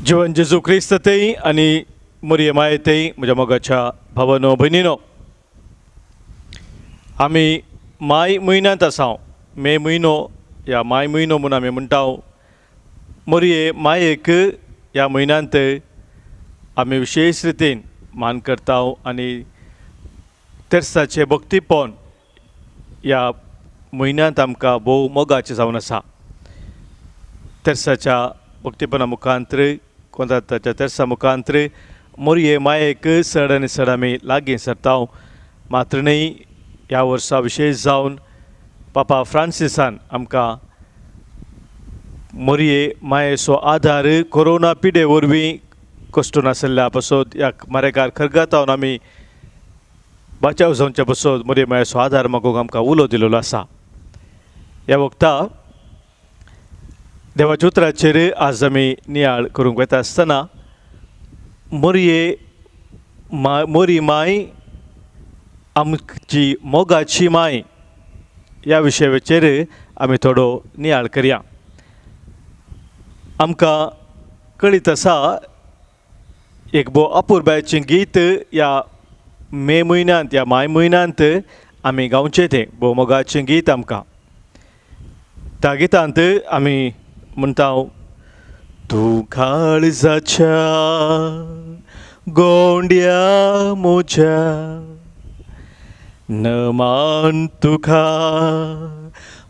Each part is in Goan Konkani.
जिवन जेजू क्रिस्त थंय आनी मोरये माये थंय म्हज्या मोगाच्या भावानो भयणीनो, आमी माय म्हयन्यांत आसा. मे म्हयनो ह्या माय म्हयनो म्हूण आमी म्हणटा. मोरये मायेक ह्या म्हयन्यांत आमी विशेश रितीन मान करता आनी तेर्साचें भक्तीपण ह्या म्हयन्यांत आमकां भोव मोगाचें जावन आसा. तेर्साच्या भक्तीपणा मुखांत्र कोंताच्या तेर्सा मुखांत्र मोरये मायेक चड आनी चड आमी लागीं सरता. मात्र न्हय, ह्या वर्सा विशेश जावन पापा फ्रांसिसान आमकां मोरये मायेचो आदार कोरोना पिडे वरवीं कश्ट नासल्या पासत ह्या मारेकार खरगातावन आमी बाचाव जावच्या पासत मोरये मायेचो आदार मागूंक आमकां उलो दिलेलो आसा. ह्या वखता देवाच्या उतराचेर आज आमी नियाळ करूंक वता आसतना मोरये मोरी माय आमची मोगाची माय ह्या विशयाचेर आमी थोडो नियाळ करया. आमकां कळीत आसा एक भोव अपुरबायेचें गीत ह्या मे म्हयन्यांत ह्या माय म्हयन्यांत आमी गावचें तें भोव मोगाचें गीत आमकां. त्या गितांत आमी म्हणटा, तूं काळजाच्या गोंड्या म्हज्या नमान तुका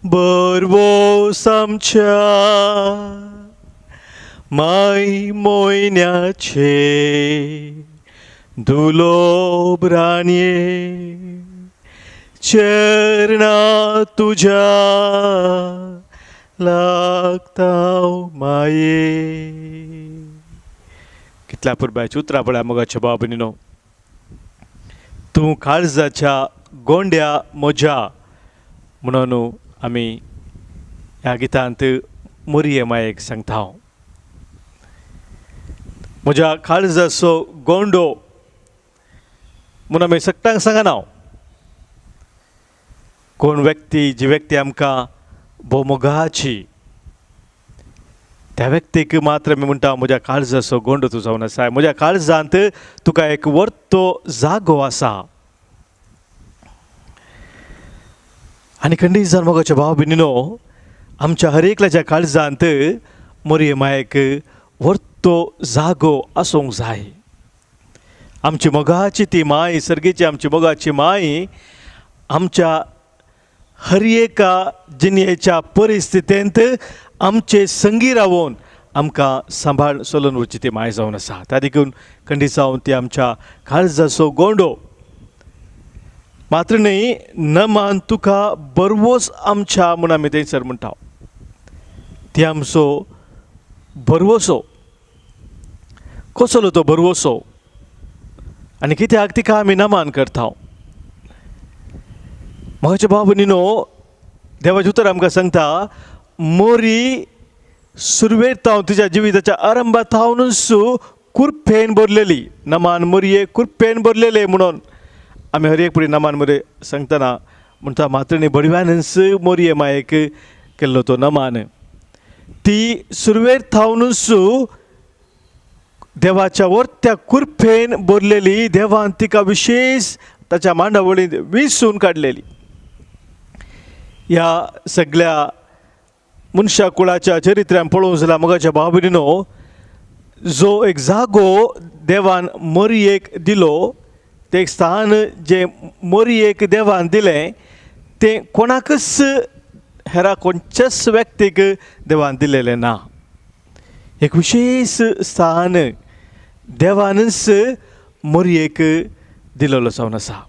बरवोस आमच्या माय म्हयन्याचे दुलोब राणये चरणा तुज्या लागता माये. कितल्या पुरबायची उतरां पळया मोगाच्या भाव भयणीनो. तूं काळजाच्या गोंड्या म्हज्या म्हणून आमी ह्या गितांत मोरये मायेक सांगता. म्हज्या काळजाचो गोंडो म्हणून आमी सगळ्यांक सांगना. कोण व्यक्ती जी व्यक्ती आमकां भोव मोगाची त्या व्यक्तीक मात्र आमी म्हणटा म्हज्या काळजाचो गोंडो तूं जावन आसा, म्हज्या काळजांत तुका एक वर्तो जागो आसा. आनी खंडीत जावन मोगाच्या भाव भयणीनो, आमच्या हर एकल्याच्या काळजांत मोरये मायेक वर्तो जागो आसूंक जाय. आमची मोगाची ती माय, सर्गेची आमची मोगाची माय आमच्या हर एका जिणेच्या परिस्थितींत आमचे संगी रावून आमकां सांबाळ चलून वचची ती माय जावन आसा. त्या देखून खंडीत जावन ती आमच्या काळजाचो गोंडो. मात्र न्हय, नमान तुका बरवोस आमच्या म्हूण आमी थंयसर म्हणटा. ती आमचो भरवसो. कसलो तो भरवसो आनी कित्याक तिका आमी नमान करता? म्हज्या भाव भयणीनो, देवाचें उतर आमकां सांगता मोरी सुरवेक थावन तुज्या जिविताच्या आरंभा थावनूच कुरपेन भरलेली. नमान मोरये कुरपेन भरलेले म्हणून आमी हर एक फुडें नमान मोरये सांगतना म्हणटा. मात्रणी बडव्यानच मोरये मायेक केल्लो तो नमान. ती सुरवेक थावनूच देवाच्या वर्त्या कुरपेन भरलेली. देवान तिका विशेश ताच्या मांडावळींत विसून काडलेली. ह्या सगळ्या मनशा कुळाच्या चरित्र्यान पळोवंक जाल्यार मोगाच्या भाव भयणीनो, जो एक जागो देवान मोरयेक दिलो, तें एक स्थान जें मोरयेक देवान दिलें तें कोणाकच हेरा कोणच्याच व्यक्तीक देवान दिलेलें ना. एक विशेश स्थान देवानच मोरयेक दिलेलो जावन आसा.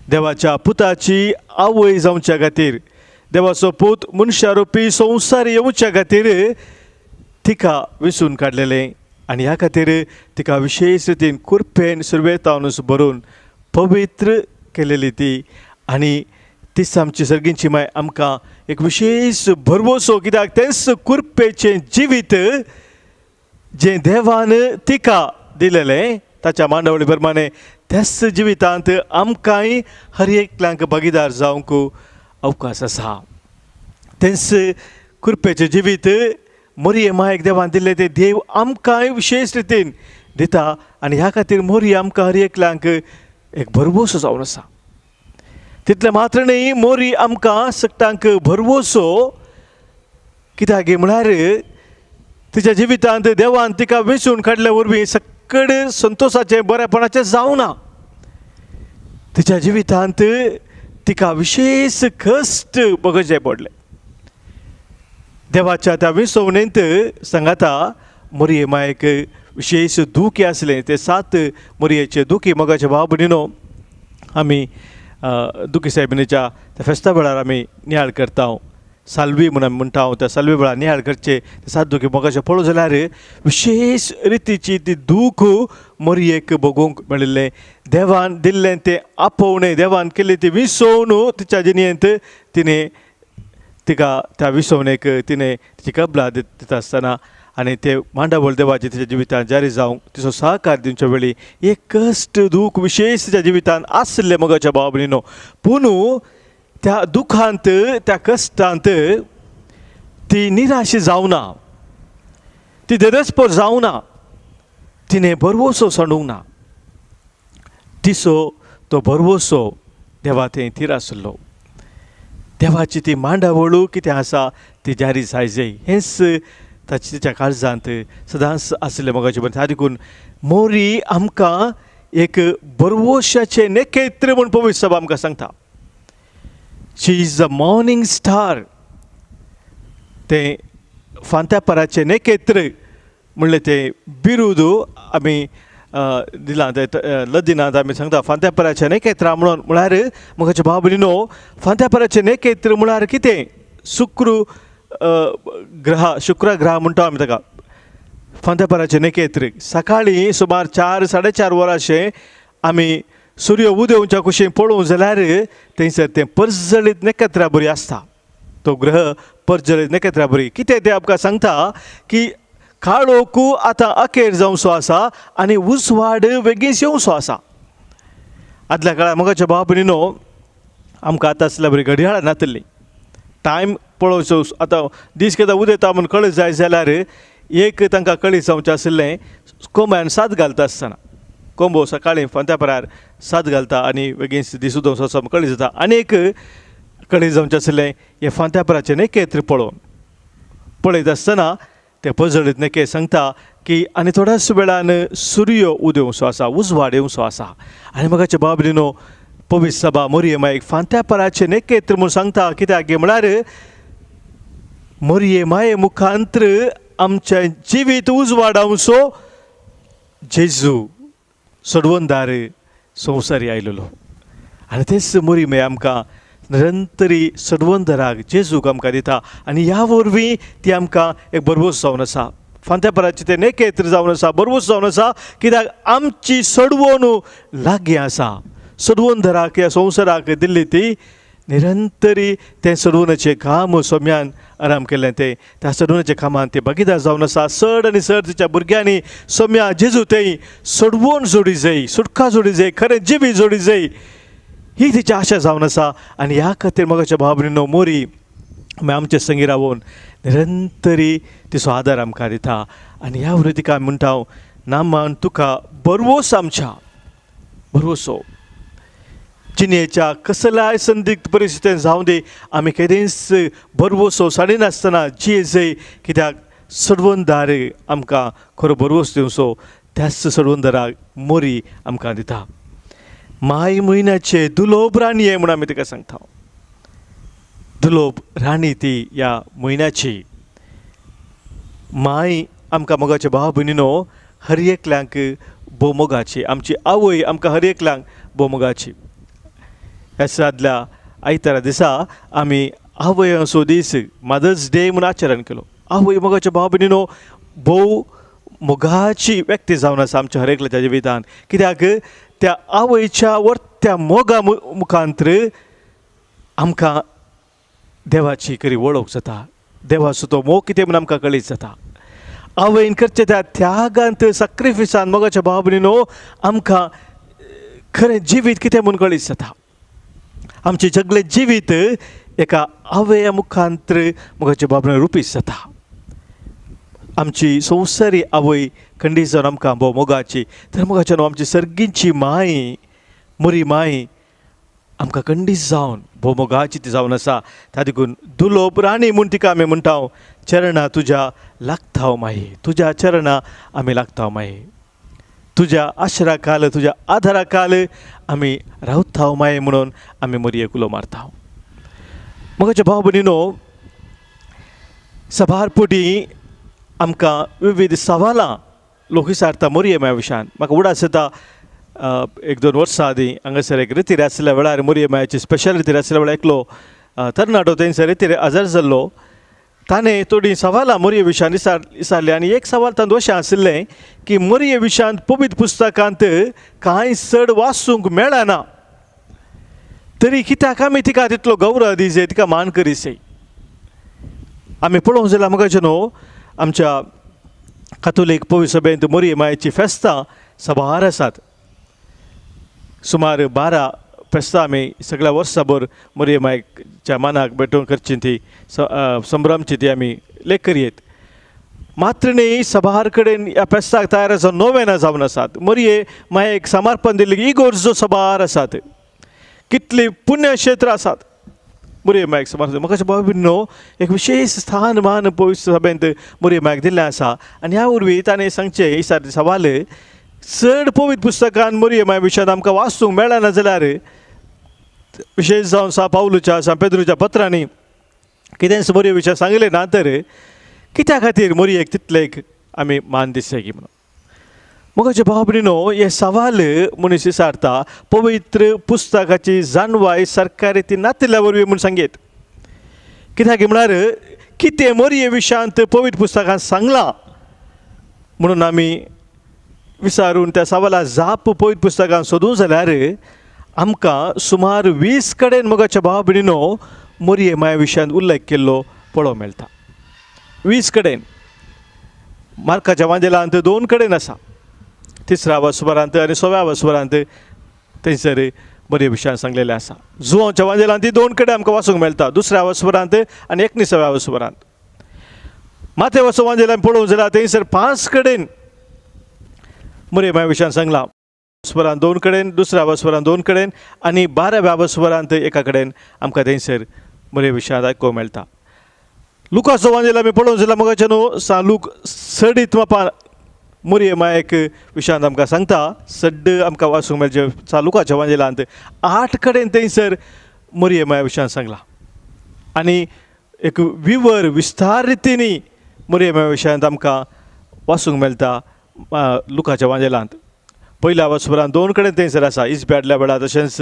देवाच्या पुताची आवय जावच्या खातीर, देवाचो पूत मनशारुपी संवसार येवच्या खातीर तिका विसून काडलेलें आनी ह्या खातीर तिका विशेश रितीन कुरपेन सुरवेतावनूच भरून पवित्र केलेली ती. आनी तीच आमची सर्गींची माय आमकां एक विशेश भरवसो, कित्याक तेंच कुरपेचें जिवीत जें देवान तिका दिलेलें ताच्या मांडावळी प्रमाणे त्याच जिवितांत आमकांय हर एकल्यांक भागीदार जावंक अवकाश आसा. तेंच कुरपेचें जिवीत मरिये मायेक देवान दिल्लें तें देव आमकांय विशेश रितीन दिता आनी ह्या खातीर मोरी आमकां हर एकल्यांक एक भरवंसो जावन आसा. तितलें मात्र न्ही, मोरी आमकां सगटांक भरवंसो कित्याक म्हळ्यार तिच्या जिवितांत देवान तिका वेंचून काडल्या वरवीं सक्कड संतोशाचें बरेपणाचें जावना. तिच्या जिवितांत तिका विशेश कश्ट भोगचे पडले. देवाच्या त्या विसवणेंत सांगाता मोरये मायेक विशेश दुखी आसलें. ते सात मोरयेचे दुखी मोगाचे भाव भयणीनो आमी दुखी सायबिणीच्या त्या फेस्ता वेळार आमी नियाळ करता. साल्वी म्हूण आमी म्हणटा, त्या साल्वी वेळार नियाळ करचे सात दुखी मोगाचे पळोवं जाल्यार विशेश रितीची ती दूख मोरयेक भोगूंक मेळिल्लें. देवान दिल्लें तें आपोवणें, देवान केल्ली ती विसवण तिच्या जिणेंत तिणें तिका त्या विसवणेक तिणें तिची कबला दिता आसतना आनी ते मांडावळ देवाची तिच्या जिवितांत जारी जावंक तिचो सहकार दिवच्या वेळी एक कश्ट दूख विशेश तिच्या जिवितांत आसलें मोगाच्या भाव भयणीनो. पूण त्या दुखांत त्या कश्टांत ती निराश जावना, ती धेरस्पर जावना, तिणें भरवंसो सांडूंक ना. तिचो तो भरवंसो देवा थंय थीर आसलो. देवाची ती मांडावळ कितें आसा ती जारी जाय हेंच ताच्या तिच्या काळजांत सदांच आसलें मोगाचें बरें. देखून मोरी आमकां एक भरवंशाचें नखेत्र म्हूण पवित्र सभा आमकां सांगता. She is the morning star. तें फांत्यापाराचें नखेत्र म्हणलें तें बिरूद आमी दिलां, तें लदिनांत आमी सांगता फांत्यापाराचें नखेत्रां म्हणून. म्हळ्यार मोगाचे भाव भयणीनो, फांत्यापाराचें नखेत्र म्हळ्यार कितें? शुक्र ग्रह, शुक्र ग्रह म्हणटा आमी ताका. फांत्यापाराचें नखेत्र सकाळीं सुमार 4 साडे 4 वरांचें आमी सूर्य उदेवच्या कुशीन पळोवंक जाल्यार थंयसर तें परजळीत नखेत्रा बरी आसता. तो ग्रह परजळीत नखेत्रा बरी कितें तें आमकां सांगता की काळोख आतां अखेर जावचो आसा आनी उजवाड बेगीन येवचो आसा. आदल्या काळार मोगाच्या भाव भयणीनो आमकां आतां आसल्या बरी घडयाळ नातिल्ली. टायम पळोवचो आतां दीस केन्ना उदेता म्हूण कळत जाय जाल्यार एक तांकां कळीत जावचें आशिल्लें कोंब्यान साद घालता आसतना. कोंबो सकाळीं फांत्यापरार साद घालता आनी बेगीन दीस उदोवचो असो कळीत जाता. आनी एक कळीत जावचें आशिल्लें हें फांत्यापराचें नखेत्र पळोवन पळयत आसतना तें पजळीत नखेत्र सांगता की आनी थोड्याच वेळान सूर्य उदेवचो आसा, उजवाड येवचो आसा. आनी मोगाचे भाव भयणीनो, पवित्र सभा मोरये मायेक फांत्यापराचें नखेत्र म्हूण सांगता. कित्याक म्हळ्यार मोरये माये मुखांत्र आमचें जिवीत उजवाडावचो जेजू सोडवणदार संवसारी आयलेलो. आनी तेच मोरी माय आमकां निरंतरी सोडवणदाराक जेजूक आमकां दिता आनी ह्या वरवीं ती आमकां एक भरवंस जावन आसा. फांत्यापराचें तें नखेत्र जावन आसा, भरवंस जावन आसा. कित्याक आमची सोडवण लागीं आसा. सोडवणदाराक ह्या संवसाराक दिल्ली ती निरंतरी तें सोडवण्याचें काम सोम्यान आराम केल्लें. तें त्या सोडवण्याच्या कामान तें भागीदार जावन आसा. चड आनी चड तिच्या भुरग्यांनी सोम्या जेजू थंय सोडवण जोडी जाय, सुटका जोडी जाय, खरें जिवीत जोडी जाय ही तिची आशा जावन आसा. आनी ह्या खातीर मोगाच्या भाव भयणीनो, मोरी आमचे संगी रावून निरंतरी तिचो आदार आमकां दिता. आनी ह्या वरवीं तिका आमी म्हणटा, नामान तुका भरवंस, आमच्या भरवंसो. जिणेच्या कसल्याय संदिग्ध परिस्थितीन जावं दी, आमी केदींच भरवंसो साडिनासतना जिये जय. कित्याक सोडवणदार आमकां खरो भरवंस दिवचो त्याच सोडवणदाराक मोरी आमकां दिता. माय म्हयन्याचे दुलोब राणये म्हूण आमी तिका सांगता. दुलोब राणी ती ह्या म्हयन्याची. माय आमकां मोगाचे भाव भयणीनो हर एकल्यांक भोव मोगाची. आमची आवय आमकां हर एकल्यांक भोव मोगाची. ह्या आदल्या आयतारा दिसा आमी आवय असो दीस मदर्स डे म्हूण आचरण केलो. आवय मोगाच्या भाव भयणीनो भोव मोगाची व्यक्ती जावन आसा आमच्या हर एकल्याच्या जिवितांत. कित्याक त्या आवयच्या वर्त्या मोगा मुखांत्र आमकां देवाची खरी वळख जाता. देवाचो तो मोग कितें म्हूण आमकां कळीत जाता. आवयन करचे त्या त्यागांत सॅक्रिफिसान मोगाच्या भाव भयणीनो आमकां खरें जिवीत कितें म्हूण कळीत जाता. आमचें सगळें जिवीत एका आवया मुखांत्र मोगाच्या भाव भयणीनो रुपीत जाता. आमची संवसारी आवय खंडीत जावन आमकां भोव मोगाची, तर मोगाच्या न्हू आमची सर्गींची माय मोरी माय आमकां खंडीत जावन भोव मोगाची ती जावन आसा. त्या देखून दुलोब राणी म्हूण तिका आमी म्हणटा, चरणा तुज्या लागता माई, तुज्या चरणा आमी लागता माई, तुज्या आश्रा खाल तुज्या आधारा खाल आमी रावता माई म्हणून आमी मोरयेक उलो मारता. मोगाच्या भाव भयणीनो, सभार पुटी आमकां विविध सवालां लोक विचारता मोरये माया विशयान. म्हाका उडास येता एक दोन वर्सां आदीं हांगासर एक रितीर आशिल्ल्या वेळार मोरये मायाची स्पेशल रितीर आशिल्ल्या वेळार एकलो तरणाटो थंयसर रितीर हजर जाल्लो. ताणें थोडीं सवालां मोरये विशयान विचारलीं आनी एक सवाल तातूंत अशें आशिल्लें की मोरये विशयांत पवित्र पुस्तकांत कांय चड वाचूंक मेळना, तरी कित्याक आमी तिका तितलो गौरव दिजे, तिका मान करीसे. आमी पळोवंक जाल्यार मोगाचे न्हू आमच्या कातोलीक पवित्र सभेंत मोरये मायेची फेस्तां साबार आसात. सुमार 12 फेस्तां आमी सगळ्या वर्साभर मोरये मायेच्या मानाक भेटोवन करची ती संभ्रमची ती आमी लेख करयेत. मात्र न्ही सभार कडेन ह्या फेस्ताक तयार आसा नोवेनां जावन आसात. मोरये मायेक समर्पण दिल्ली इगोर्जो सभार आसात, कितली पुण्यक्षेत्रां आसात मोरये मायेक समर्पण. म्हाका भाव भयणीनो एक विशेश स्थान मान पवित्र सभेंत मोरये मायेक दिल्लें आसा. आनी ह्या वरवीं ताणें सांगचें ही सारकें सवाल चड पवित्र पुस्तकान मोरये माये विशयांत आमकां वाचूंक मेळना जाल्यार विशेश जावन सा पावलूच्या सा पेद्रूच्या पत्रांनी कितेंच मोरये विशयान सांगलें ना तर कित्या खातीर मोरयेक तितलें आमी मान दिसले की म्हणून. मोगाचे भाव भयणीनो, हे सवाल मनीस विचारता पवित्र पुस्तकाची जाणवाय सरकारी ती नातिल्ल्या वरवीं म्हूण सांगीत. कित्याक म्हळ्यार कितें मोरये विशयांत पवित्र पुस्तकांत सांगलां म्हणून आमी विचारून त्या सवाला जाप पवित्र पुस्तकांत सोदूंक जाल्यार आमकां सुमार 20 कडेन मोगाच्या भाव भयणीनो मोरये माये विशयांत उल्लेख केल्लो पळोवंक मेळटा. 20 कडेन मार्काच्या वांजेलांत 2 कडेन आसा, तिसऱ्या वसभरांत आनी सव्या वसभरांत थंयसर मोरये विशयान सांगलेलें आसा. जुवांच्या वांजेलांत ती 2 कडेन आमकां वाचूंक मेळटा, दुसऱ्या वसभरांत आनी 19व्या वसभरांत. माथे वसो वांजेलान पळोवंक जाल्यार थंयसर 5 कडेन मोरये माये विशयान सांगलां. वसभरांत 2 कडेन, दुसऱ्या वसभरांत 2 कडेन आनी 12व्या वसभरांत 1 कडेन आमकां थंयसर मोरये विशयांत आयकूंक मेळटा. लुकाचो वांजेल आमी पळोवंक जाल्यार मोगाचे न्हू सा लूक सडीत मापा मोरये मायेक विशयांत आमकां सांगता, सड्ड आमकां वाचूंक मेळचें सा लुकाच्या वांजेलांत 8 कडेन थंयसर मोरये माये विशयांत सांगलां आनी एक विवर विस्तार रितीनी मोरये माये विशयांत आमकां वाचूंक मेळटा लुकाच्या वांजेलांत. पयल्या वसभरांत 2 कडेन थंयसर आसा, इस्बॅडल्या वेळार तशेंच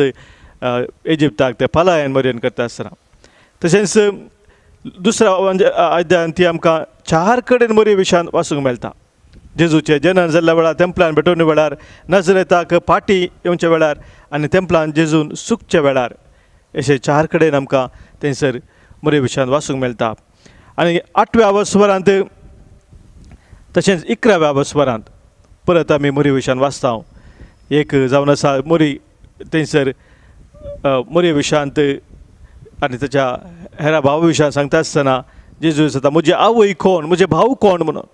इजिप्ताक ते पलायन मोरयेन करता आसतना. तशेंच दुसऱ्या अध्यायांत ती आमकां 4 कडेन मोरये विशयांत वाचूंक मेळटा. जेजूचें जनन जाल्ल्या वेळार, तेंपलान भेटवणे वेळार, नजरेताक पाटी येवच्या वेळार आनी तेंपलान जेजून सुकच्या वेळार, अशे 4 कडेन आमकां थंयसर मोरये विशयांत वाचूंक मेळटा. आनी 8व्या वसभरांत तशेंच 11व्या वसभरांत परत आमी मोरये विशयांत वाचता. एक जावन आसा मोरी थंयसर मोरये विशयांत आनी ताच्या हेरा भाव विशयांत सांगता आसतना जेजू विचारता म्हजी आवय कोण, म्हजे भाव कोण म्हणून.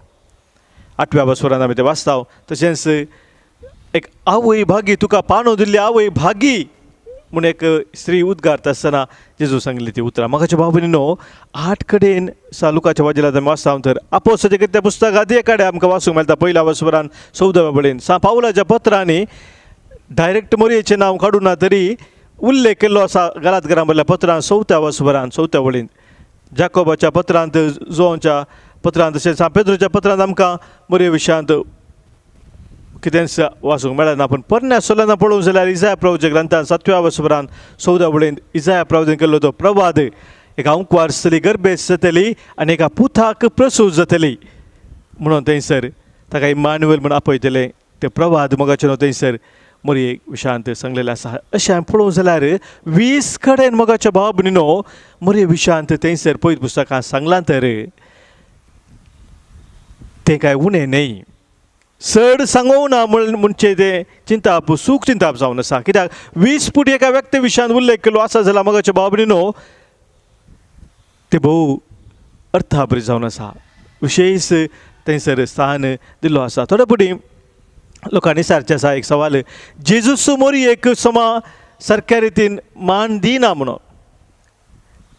8व्या वसभरांत आमी तें वाचता. तशेंच एक आवय भागी, तुका पानो दिल्ली आवय भागी म्हूण एक स्त्री उद्गारता आसतना जेजू सांगली ती उतरां. म्हाका भाव भयणीनो 8 कडेन सा लुकाच्या वाजेला आमी वाचता तर आपोसाचें कितें पुस्तक एक कडेन आमकां वाचूंक मेळटा पयल्या वसभरान 14व्या वळीन. सा पावलाच्या पत्रांनी डायरेक्ट मोरयेचें नांव काडूं ना तरी उल्लेख केल्लो आसा गलातकारां बरयल्ल्या पत्रान 4थ्या वसभरान 4थ्या वळीन. जाकोबाच्या पत्रांत, जुवांच्या पत्रांत तशेंच सा पेद्रूच्या पत्रांत आमकां मोरये विशयांत कितेंच वाचूंक मेळना. पूण पोरण्या सोलांना पळोवंक जाल्यार इजाया प्रभूच्या ग्रंथान 7व्या वसभरान 14व्या वळीन इजाया प्रभून केल्लो तो प्रवाद, एका अंकवार आसतली, गर्भेस्त जातली आनी एका पुताक प्रसूत जातली म्हणून थंयसर ताका इमानुएल म्हूण आपयतले. ते प्रवाद मोगाचे न्हू थंयसर मोरये विशयांत सांगलेलें आसा. अशें हांवें पळोवंक जाल्यार 20 कडेन मोगाच्या भाव भयणीनो मोरये विशयांत थंयसर पवित्र पुस्तकांत सांगलां तर तें कांय उणें न्हय. चड सांगूं ना म्हणचें तें चिंताप, सूख चिंताप जावन आसा. कित्याक 20 फुट एका व्यक्ती विशयांत उल्लेख केल्लो आसा जाल्यार मोगाच्या भाव भयणीनो ते भोव अर्थाभरीत जावन आसा. विशेश थंयसर स्थान दिल्लो आसा. थोडे फुडें लोकांनी सारचें आसा एक सवाल, जेजूस मोरयेक समा सारक्या रितीन मान दिना म्हणून.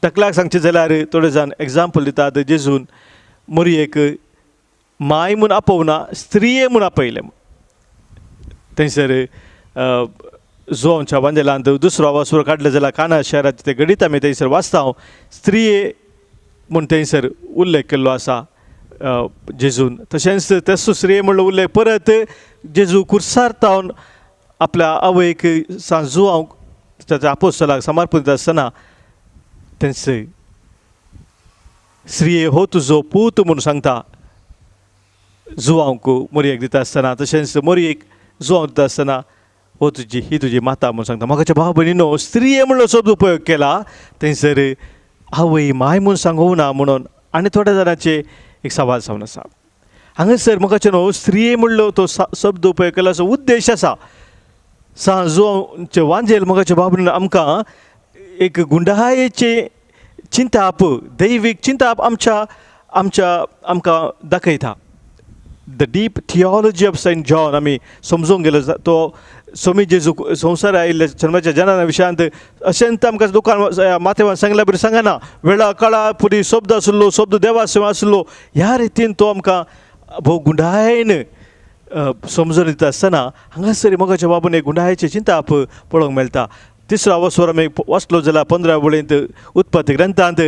तकल्याक सांगचें जाल्यार थोडे जाण एग्जाम्पल दितात, जेजून मोरयेक माय म्हूण आपोवना, स्त्रिये म्हूण आपयलें. थंयसर जोंच्या वांजेलांत दुसरो आवाज काडलो जाल्यार काना शहराचें तें घडीत आमी थंयसर वाचता, स्त्रिये म्हूण थंयसर उल्लेख केल्लो आसा जेजून. तशेंच तेसो स्त्रिये म्हणलो उल्लेख परत जेजू कुर्सार तावन आपल्या आवयक सांजुआंक ताच्या आपोस्तलाक समर्पण दिता आसतना तेंच स्त्रिये हो तुजो पूत म्हूण सांगता जुवांक मोरयेक दिता आसतना. तशेंच मोरयेक जुवांक दिता आसतना हो तुजी ही तुजी माता म्हूण सांगता. म्हाका भाव भयणीनो, स्त्रिये म्हणलो शब्द उपयोग केला थंयसर आवय माय म्हूण सांगूं ना म्हणून आनी थोड्या जाणांचे एक सवाल जावन आसा. हांगासर म्हाका न्हू स्त्रिये म्हणलो तो शब्द उपयोग केला असो उद्देश आसा. सांजुआंचे वांजेल मोगाचे भाव भयणीनो आमकां एक गुंडायेचें चिंताप, दैवीक चिंताप आमच्या आमच्या आमकां दाखयता. The deep theology of Saint John आमी समजूंक गेलो तो सोमी जेजू संवसार आयिल्ल्या जल्माच्या जनाना विशयांत अशेंच आमकां दुकान माथेवान सांगल्या बरी सांगना, वेळा काळा पुरी शब्द आसलो, शब्द देवा सेवा आसलो, ह्या रितीन तो आमकां भोव गुंडायेन समजून दिता आसतना हांगासर मोगाच्या बाबून एक गुंडायेचें चिंताप पळोवंक मेळटा. तिसरो अवसर आमी वाचलो जाल्यार 15 वळींत उत्पत्ती ग्रंथांत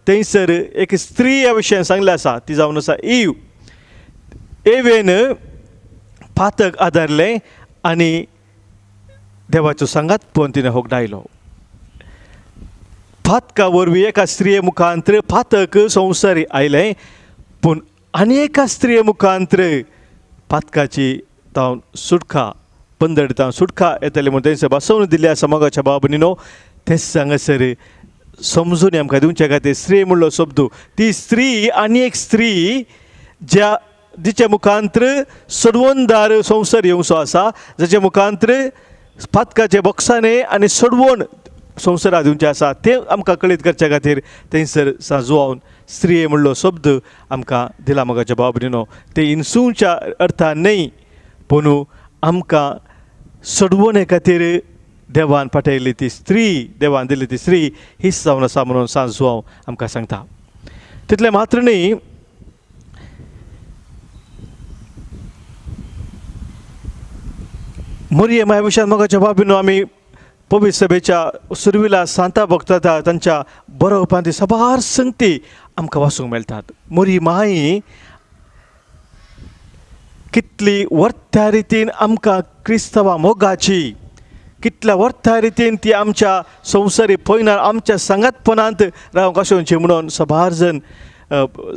थंयसर एक स्त्री ह्या विशयान सांगलें आसा, ती जावन आसा ईव. एवेन पातक आदारलें आनी देवाचो सांगात पळोवन तिणें होगडायलो. पातका वरवीं एका स्त्रिये मुखांत्र पातक संवसारी आयलें, पूण आनी एका स्त्रिये मुखांत्र पातकाची तावन सुटका, पंदड तावन सुटका येतली म्हूण तेंचे बसोवन दिल्ली आसा. मोगाच्या भाव भयणीनो, तेंच हांगासर समजून आमकां दिवचे खातीर स्त्री म्हणलो शब्द, ती स्त्री आनी एक स्त्री ज्या जिच्या मुखांत्र सोडवणदार संवसार येवचो आसा, जाच्या मुखांत्र पातकाचे बोक्साने आनी सोडवण संवसाराक दिवचें आसा, तें आमकां कळीत करच्या खातीर थंयसर साजुआवन स्त्रिये म्हणलो शब्द आमकां दिला. मोगाच्या भाव भयणीनो, तें इन्सूच्या अर्थान न्हय, पूण आमकां सोडवणे खातीर देवान पाठयल्ली ती स्त्री, देवान दिल्ली ती स्त्री हीच जावन आसा म्हणून सांजुआंव आमकां सांगता. तितलें मात्र न्हय, मोरये माया विशयान मोगाच्या भाव भयणीनो आमी पवित्र सभेच्या सुरविला सांता भक्ता तांच्या बरोवपांत साबार संगती आमकां वाचूंक मेळटात. मोरी माई कितली वर्त्या रितीन आमकां क्रिस्तवा मोगाची, कितल्या वर्त्या रितीन ती आमच्या संवसारी पयनार आमच्या सांगातपणांत रावंक आसोवची म्हणून साबार जण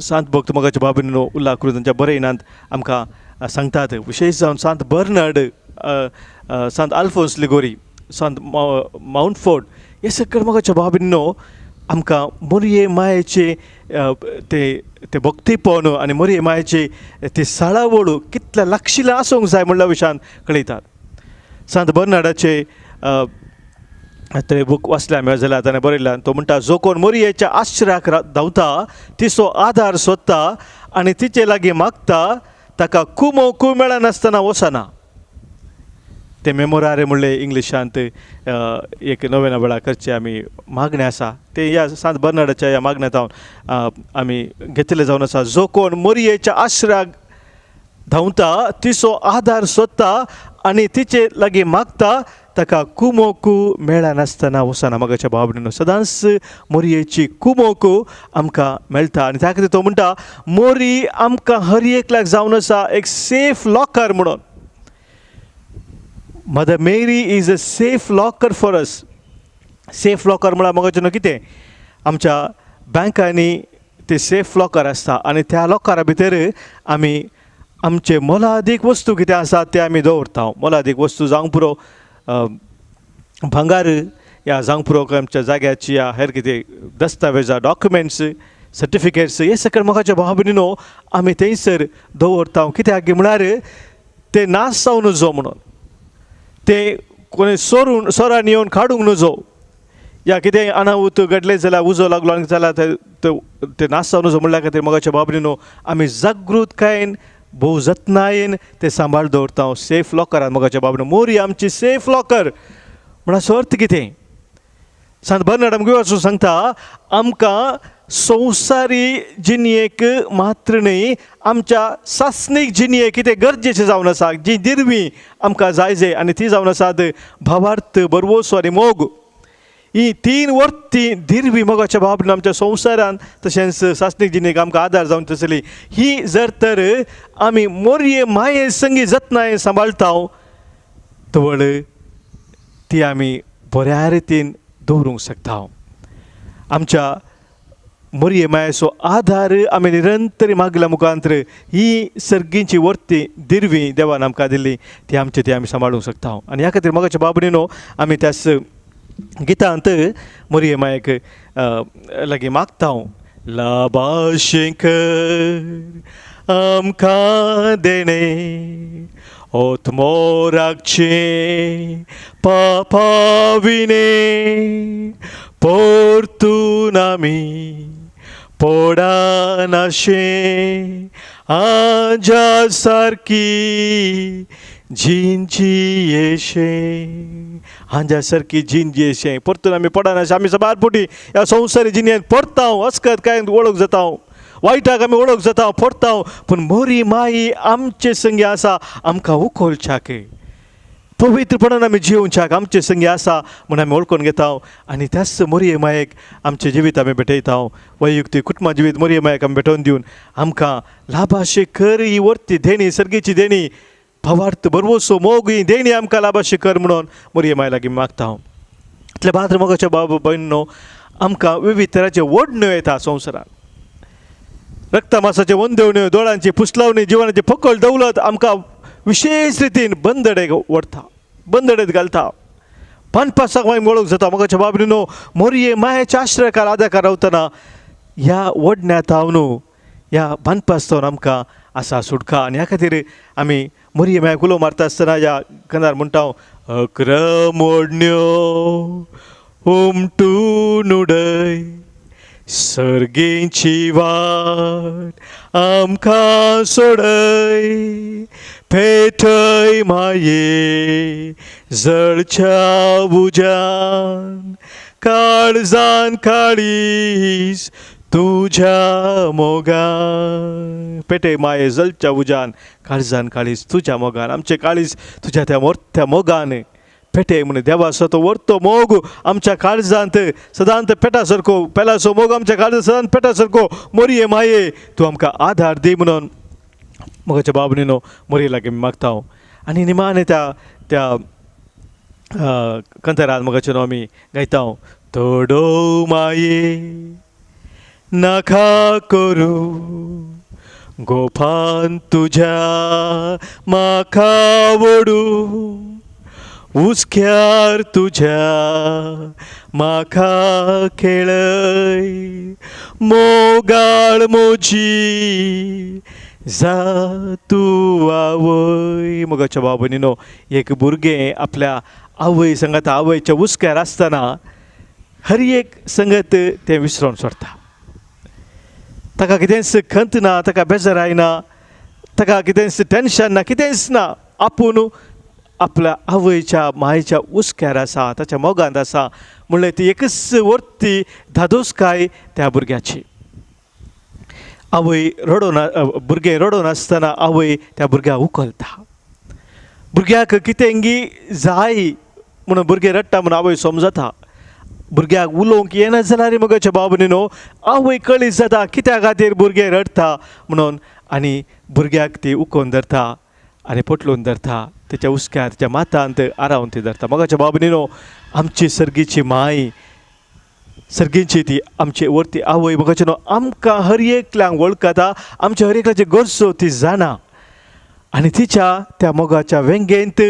सांत भक्त मोगाच्या भाव भयणीनो उल्लाख करून तांच्या बरयणांत आमकां सांगतात. विशेश जावन सांत बर्नर्ड, सांत आल्फोन्स लिगोरी, सांत माउंटफोर्ड हे सगळे मोगाच्या भाव भयणीनो आमकां मोरये मायेचे ते ते भक्तीपण आनी मोरये मायेचे ते साळावळ कितल्या लागशिल्लें आसूंक जाय म्हणल्या विशयान कळयतात. सांत बर्नाडाचे ते बूक वाचल्या आमी जाल्यार ताणें बरयल्या, तो म्हणटा जो कोण मोरयेच्या आश्रयाक धांवता, तिचो आदार सोदता आनी तिचे लागीं मागता, ताका कुमोकू मेळनासतना वचना. ते मेमोरारे म्हणलें इंग्लिशांत एक नव्या वेळार करचें आमी मागणें आसा, तें ह्या सांत बर्नाडाच्या ह्या मागण्यांत आमी घेतिल्लें जावन आसा. जो कोण मोरयेच्या आश्रयाक धांवता, तिचो आदार सोदता आनी तिचे लागीं मागता, ताका कुमोकू मेळनासतना वचना. मोगाच्या भाव भयणीनो, सदांच मोरयेची कुमोकू आमकां मेळटा आनी त्या खातीर तो म्हणटा मोरी आमकां हर एकल्याक जावन आसा एक सेफ लॉकर म्हणून. Mother Mary is a safe locker for us. Safe locker म्हळ्यार मोगाचें न्हू कितें, आमच्या बँकांनी ते सेफ लॉकर आसता आनी त्या लॉकरा भितर आमी आमचे मोलादीक वस्तू कितें आसा ते आमी दवरता. मोलादीक वस्तू जावंक पुरो भांगार या जावंक पुरो आमच्या जाग्याची या हेर कितें दस्तावेजां, डॉक्युमेंट्स, सर्टिफिकेट्स हे सगळें मोगाच्या भाव भयणीनो आमी थंयसर दवरता. कित्याक म्हळ्यार ते नाश जावं नजो म्हणून, ते कोणी सोरून सोरान येवन काडूंक नजो. या कितेंय अनाहूत घडलें जाल्यार उजो लागलो आनी जाल्यार ते नाश जावं नजो म्हणल्या खातीर मोगाच्या बाबरीनो आमी जागृतकायेन भोव जतनायेन ते सांबाळ दवरता सेफ लॉकरान. मोगाच्या बाबरीनो मोरी आमची सेफ लॉकर म्हणा अर्थ कितें? सांत बर्नाड आमकां वचून सांगता आमकां संवसारी जिणेक मात्र न्हय आमच्या सासणीक जिणेक कितें गरजेचें जावन आसा, जी दिरवी आमकां जाय जाय आनी ती जावन आसात भावार्थ, बरवसो आनी मोग. ही तीन वर्ती दिरवी मोगाच्या बाबतीन आमच्या संवसारान तशेंच सासणीक जिणेक आमकां आदार जावन तसली ही जर तर आमी मोरये माये संगी जतनाय सांबाळटा तवळ ती आमी बऱ्या रितीन दवरूंक शकता. आमच्या मोरये मायेचो आदार आमी निरंतर मागल्या मुखांतर ही सर्गींची वर्ती दिरवी देवान आमकां दिल्ली ती आमची ती आमी सांबाळूंक शकता. आनी ह्या खातीर मोगाच्या बाबडीनो आमी त्याच गितांत मोरये मायेक लागीं मागता, लाबाशेंकर आमकां देणें ओतमो राखचें पापाविणें परतून आमी पडनाशें आजा सारकी जिंची येशें, आंजा सारकी जिंची येशें. परतून आमी पडनाशें, आमी सबार पुटी ह्या संवसारी जिणेंत पडता, अस्कत कांय वळख जाता, वायटाक आमी वळख जाता, पडता, पूण मोरी माई आमचे संगी आसा, आमकां उखलच्याक पवित्रपणान आमी जियोवच्याक आमचे संगी आसा म्हूण आमी वळखून घेता आनी त्याच मोरये मायेक आमचें जिवीत आमी भेटयता. वैयक्तीक कुटुंबा जिवीत मोरये मायेक आमी भेटोवन दिवन आमकां लाभाशे कर ही वर्ती देणी, सर्गीची देणी, भावार्थ, बरवसो, मोग ही देणी आमकां लाभाशे कर म्हणून मोरये माये लागीं मागता. इतले भाद्र मोगाच्या बाब भयणीनो आमकां विविध तरांचे ओडण्यो येता संवसारांत, रक्तमासाचे वंदेवण्यो, दोळ्यांची पुसलावणी, जिवनाची फकळ दौलत आमकां विशेश रितीन बंदडेक ओडटा, बंदडेत घालता. पानपासाक मागीर वळख जाता. मोगाच्या बाबरीनो मोरये मायेच्या आश्रयकार आदाकार रावतना ह्या ओडण्यांत हांव ह्या बांदपास जावन आमकां आसा सुटका. आनी ह्या खातीर आमी मोरये मायेक उलो मारता आसतना ह्या कंदार म्हणटा, अक्रम ओडण्यो उमटून उडय सर्गेची वाट आमकां सोडय, पेटय माये जळच्या उज्यान काळजान काळीज तुज्या मोगान. पेटय माये जळच्या उज्यान काळजान काळीज तुज्या मोगान, आमचें काळीज तुज्या त्या मोठ्या मोगान पेटे म्हण देवाचो तो वर्तो मोग आमच्या काळजांत सदांत पेटा सारको, पेलाचो मोग आमच्या काळजांत सदांत पेटा सारको मोरये माये तूं आमकां आदार दी म्हणून मोगाच्या बाबणीनो मोरये लागीं मागता. आनी निमाणें त्या त्या कंतरान मोगाचें न्हू आमी गायता, तोडो माये नाका करूं गोपान तुज्या म्हाका वडूं, हुस्क्यार तुज्या म्हाका खेळय, मोगाळ मोजी जा तूं आवय. मोगाच्या बाबनीनो एक भुरगें आपल्या आवय संगत आवयच्या हुस्क्यार आसतना हर एक संगत तें विसरोन सोडटा. ताका कितेंच खंत ना, ताका बेजाराय ना, ताका कितेंच टेंशन ना, कितेंच ना, आपूण आपल्या आवयच्या मायेच्या हुस्क्यार आसा, ताच्या मोगांत आसा म्हणल्यार ती एकच वर्ती धादोसकाय त्या भुरग्याची. आवय रडोन भुरगें रडोन आसतना आवय त्या भुरग्याक उखलता. भुरग्याक कितेंगी जाय म्हणून भुरगें रडटा म्हणून आवय समजता. भुरग्याक उलोवंक येना जाल्यार मोगाच्या बाबनी न्हू आवय कळीत जाता कित्या खातीर भुरगें रडटा म्हणून, आनी भुरग्याक ती उखोवन धरता आनी पोटलून धरता, तेच्या हुस्क्यार तेच्या मातांत आरावन ती धरता. मोगाच्या बाबनी न्हू आमची सर्गीची माय, सर्गीची ती आमची वरती आवय मोगाचे न्हू आमकां हर एकल्यांक वळखता, आमच्या हर एकल्याची गरजो ती जाणा आनी तिच्या त्या मोगाच्या वेंगेंत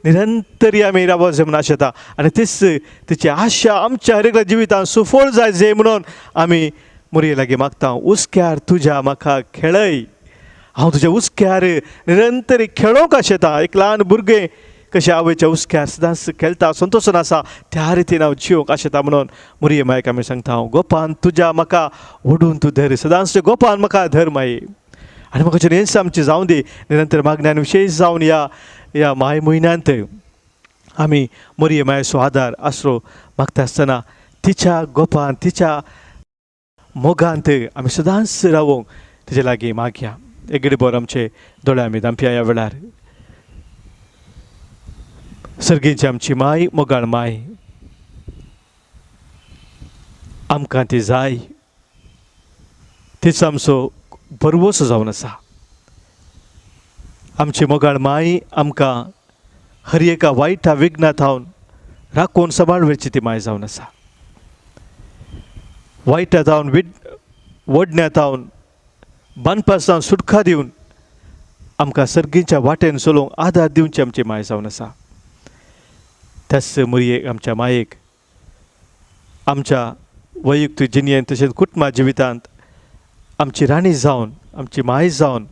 निरंतरी आमी रावप जाय म्हणून आशेता आनी तीच तिची आशा आमच्या हर एकल्या जिवितांत सुफळ जाय जाय म्हणून आमी मोरये लागीं मागता. हुस्क्यार तुज्या म्हाका खेळय, हांव तुज्या हुस्क्यार निरंतरी खेळोंक आशेता. एक ल्हान भुरगें कशें आवयच्या हुस्क्यार सदांच खेळटा संतोशन आसा त्या रितीन हांव जिवंक आशेता म्हणून मोरये मायक आमी सांगता हांव गोपान तुज्या म्हाका ओडून तूं धर, सदांच गोपान म्हाका धर माई. आनी म्हाका हेंच आमचें जावं दी निरंतर मागण्यान विशेश जावन ह्या ह्या माय म्हयन्यांत आमी मोरये मायेचो आदार आसरो मागता आसतना तिच्या गोपान तिच्या मोगांत आमी सदांच रावोंक तिचे लागीं मागया. एक घडी भर आमचे दोळे आमी धांपया ह्या वेळार. सर्गीची आमची माय, मोगाळ माय, आमकां ती जाय, तिचो आमचो भरवंसो जावन आसा. आमची मोगाळ माय आमकां हर एका वायटा विघ्ना थावन राखून सांबाळची ती माय जावन आसा. वायटा थावन वडण्या थावन बांदपा जावन सुटका दिवन आमकां सर्गीच्या वाटेन चलोवंक आदार दिवची आमची माय जावन आसा. त्याच मोरयेक आमच्या मायेक आमच्या वैयक्तीक जिणेंत तशेंच कुटुंबा जिवितांत आमची राणी जावन आमची माय जावन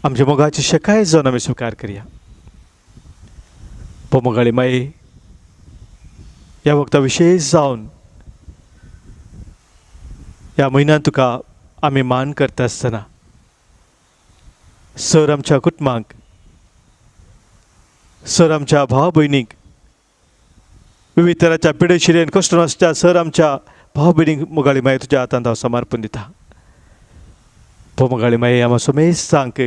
आमच्या मोगाची शकाय जावन आमी स्विकार करया. मोगाळी माई, ह्या वखदा विशेश जावन ह्या म्हयन्यांत तुका आमी मान करता आसतना सर आमच्या कुटुंबांक, सर आमच्या भाव भयणीक, विविध तराच्या पिडेशिरेन कश्ट नासच्या सर आमच्या भाव भयणीक मोगाळी माई तुज्या हातांत हांव समर्पण दिता. मोगाळी माई, आमा समेस्तांक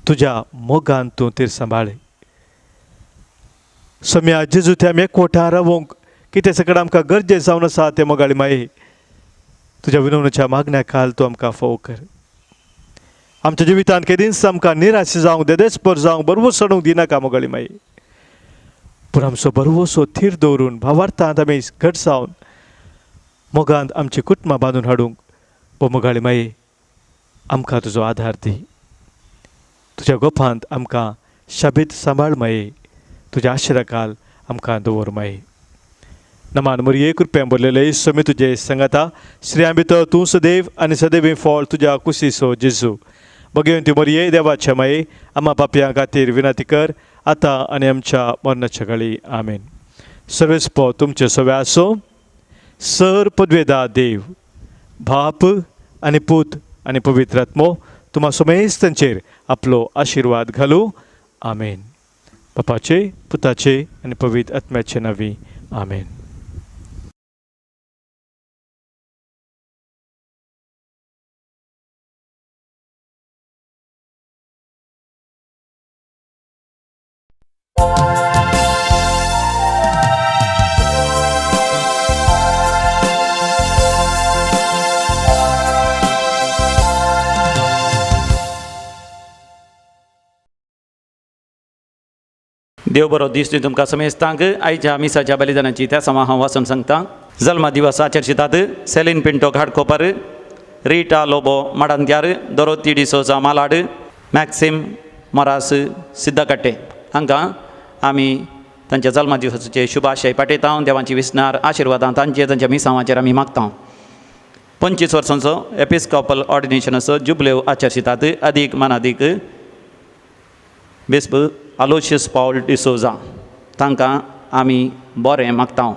तुज्या मोगान तूं तीर सांबाळ. सम्या जेजू ते आमी एकवटा रावोंक कितें सगळें आमकां गरजें जावन आसा तें मोगाळी माई तुज्या विनवणेच्या मागण्या खाल तूं आमकां फोव कर. आमच्या जिवितांत केदींच आमकां निराश जावंक, देदेस्पर जावंक, बरवस चडूंक दिनाका मोगाळी माई, पूण आमचो बरवसो थीर दवरून भावार्थांत आमी घट जावन मोगांत आमची कुटुंबां बांदून हाडूंक मोगाळी माई आमकां तुजो आदार दी. तुज्या गोपांत आमकां शाबीत सांबाळ माई, तुज्या आशिर्वादाखाल आमकां दवर माई. नमान मोरये, कृपया भरलेले समी तुजे सांगाता, स्त्रियां भितर तूं सदैव आनी सदैव फळ तुज्या कुशीचो जेजू. भगवंती मोरये, देवाच्या माये, आमा पापयां खातीर विनंती कर आतां आनी आमच्या मरणाच्या घडी. आमेन. सर्वेस्पो तुमचे सवे आसो. सर पदवेदा देव बाप आनी पूत आनी पवित्र आत्मो तुमा समेस्तांचेर आपलो आशिर्वाद घालूं. आमेन. बापाचे, पुताचे आनी पवित्र आत्म्याचे नांवी. आमेन. देव बरो दीस दी तुमकां समेस्तांक. आयच्या मिसाच्या बलिदानाची त्या समा हांव वाचून सांगता. जल्मा दिवस आचर्शितात Celine Pinto Ghatkopar, Rita Lobo Madantyar, Dorothy D'Souza Malad, Maxim Moras Siddakatte हांकां आमी तांच्या जल्मा दिवसाचे शुभाशय पाठयता. देवाची विसनार आशिर्वादां तांचे तांच्या मिसांवाचेर आमी मागता. 25 वर्सांचो एपिस्कोपल ऑर्डिनेशनाचो जुबलेव आचर्शितात अदीक मानादीक बिस्प आलोशियस पावल डिसोजा तांकां आमी बरें मागता.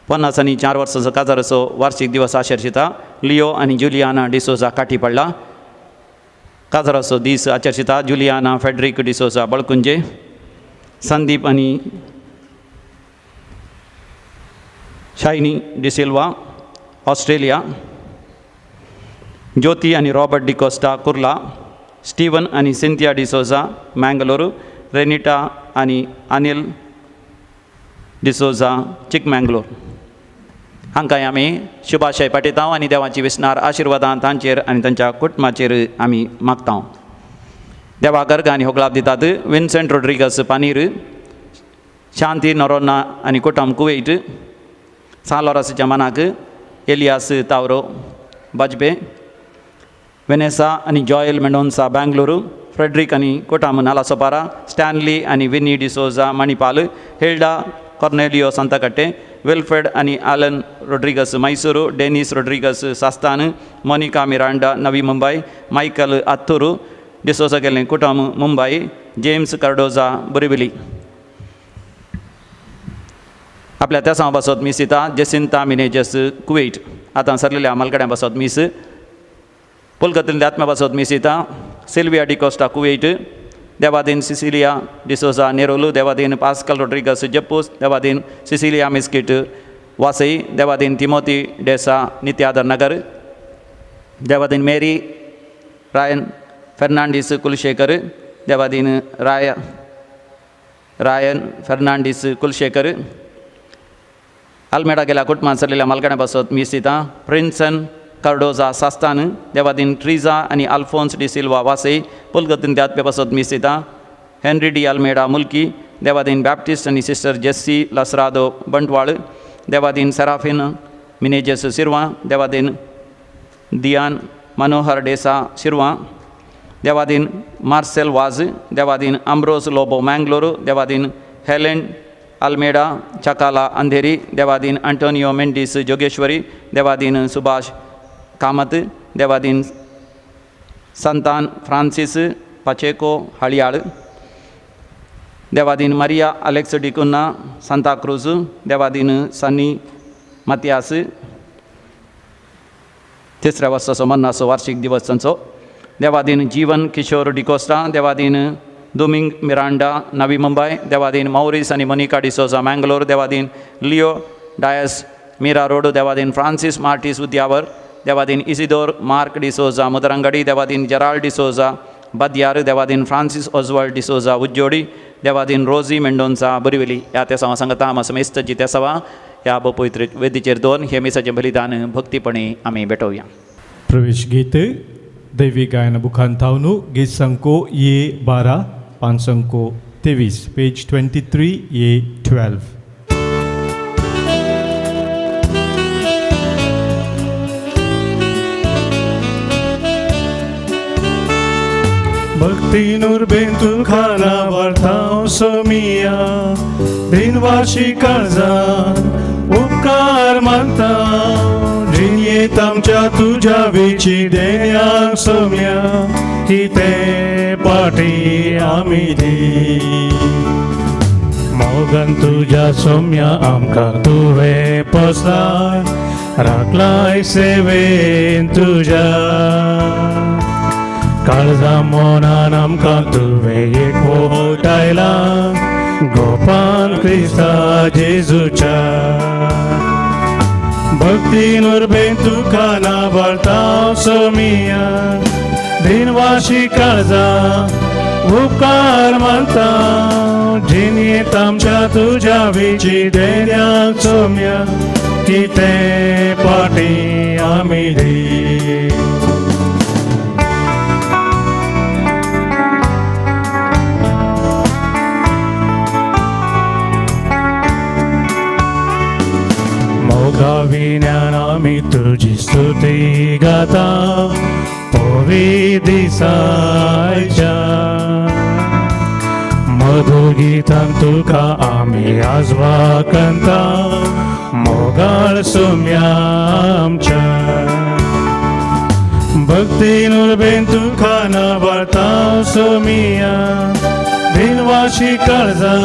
50 आनी 4 वर्सांचो काजाराचो वार्षिक दिवस आचर्शिता लियो आनी जुलियाना डिसोजा काठी पडला. काजाराचो दीस आचर्शिता जुलियाना फेड्रिक डिसोजा बळकुंजे, संदीप आनी शायनी डिसिल्वा ऑस्ट्रेलिया, ज्योती आनी रॉबर्ट डिकोस्टा कुर्ला, स्टीवन आनी सिंथिया डिसोजा मँगलोर, रेनिटा आनी अनिल डिसोजा चिकमँगलोर हांकां आमी शुभाशय पाठयता आनी देवाची विसनार आशिर्वादां तांचेर आनी तांच्या कुटुंबाचेर आमी मागता. देवा गर्ग आनी होगळाप दितात विन्सेंट रोड्रिगस पानीर, शांती नोरोना आनी कुटुंब कुवेट, सान लॉरसाच्या मनाक एलियास तावरो बाजपे, वेनेसा आनी जॉयल मेंडोन्सा बेंगलुरू, फ्रेड्रिक आनी कुटुंब नालासोपारा, स्टॅनली आनी Winnie D'Souza Manipal, Hilda Cornelio Santhakatte, Wilfred आनी Alan Rodrigues Mysuru, Denis Rodrigues Sasthan, Monica Miranda Navi Mumbai, Michael Atturu D'Souza गेले कुटुंब मुंबय, जेम्स कार्डोजा बोरिवली। आपल्या त्या पासत मीस दिता जेसिंता मिनेजस कुवेट। आतां सरलेल्या मालकड्यां पासत मीस। पुलकतल्या आत्म्या पासत मीस दिता सिल्विया डिकोस्टा कुवेट, देवादीन सिसिलिया डिसोजा नेरोलू, देवादीन पास्कल रोड्रिगस जप्पूस, देवादीन सिसिलिया मिस्किट वासई, देवादीन तिमोती डेसा नित्यादर नगर, देवादीन मेरी रायन फेर्नांडीस कुलशेखर, देवादीन रायन फेर्नांडीस कुलशेखर। आल्मेडा गेल्या कुटुंबान सरलेल्या मालकड्यां पासत मीस दिता प्रिन्सन कार्डोजा सास्तान, देवादीन ट्रिजा आनी आल्फोन्स डी सिल्वा वासई। पुलगतीन त्यात्म्या पासत मीस दिता हेनरी डी आल्मेडा मुल्की, देवादीन बॅप्टिस्ट आनी सिस्टर जेस्सी लसरादो बंटवाळ, देवादीन सेराफिन मिनेजस सिरवा, देवादीन दियान मनोहर डेसा शिरवा, देवादीन मार्सेल वाज, देवादीन आम्ब्रोज लोबो मँगलोर, देवादीन हेलेन आल्मेडा चकाला अंधेरी, देवादीन अंटोनियो मेंडीस जोगेश्वरी, देवादीन सुभाष कामत, देवादीन संतान फ्रांसीस पाचेको हळियाळ, देवादीन मारिया अलेक्स डिकुन्हा सांताक्रूज, देवादीन सनी मातियास। तिसऱ्या वर्साचो मरणाचो वार्षिक दिवस तांचो। देवादीन जीवन किशोर डिकोस्टा, देवादीन दुमिंग मिरांडा नवी मुंबय, देवादीन मौरीस आनी मोनिका डिसोजा मँगलोर, देवादीन लिओ डायस मीरा रोड, देवादीन फ्रांसीस मार्टीस उद्यावर, देवादीन इसिदोर मार्क डिसोजा मुदरंगडी, देवादीन जेराल्ड डिसोजा बदयार, देवादीन फ्रांसीस ओजवाल्ड डिसोजा उज्जोडी, देवादीन रोजी मेंडोन्सा बोरिवली। ह्या तेसांवा सांगता आमा समेस्तची तेसांवा ह्या पवित्र वेदीचेर दोन हे मिसाचें बलिदान भक्तीपणी आमी भेटोवया। प्रवेश गीत दैवी गायन बुखान थावनु गीत संको ये 12 पान संको 23 पेज 23 ये 12। भक्ती नुरबेन तुखाना वार्ताव सोमिया दिनवाशी काळजान उपकार मानता जिणेंत आमच्या तुज्या वेची देण्याक सोम्या कितें पाटी आमी दी मोगान तुज्या सोम्या आमकां तुवें पोसलाय राखलाय सेवेन तुज्या काळजा मोनान आमकां तुवें एकवटायला गोपान क्रिस्ता जेजूच्या भक्ती नुरबेन तुका नाबाळता सोमिया दिनवाशी काळजा उपकार मानता जिणेंत आमच्या तुज्या वेची देण्याक सोम्या कितें पाटी आमी दी। मोगा विज्ञान आमी तुजी स्तुती गाता पोवी दिसायच्या मधुर गीतान तुका आमी आजवा कंता मोगाळ सोम्या आमच्या भक्ती नुरबेन तुका नाबाळता सोमिया दिनवाशी काळजा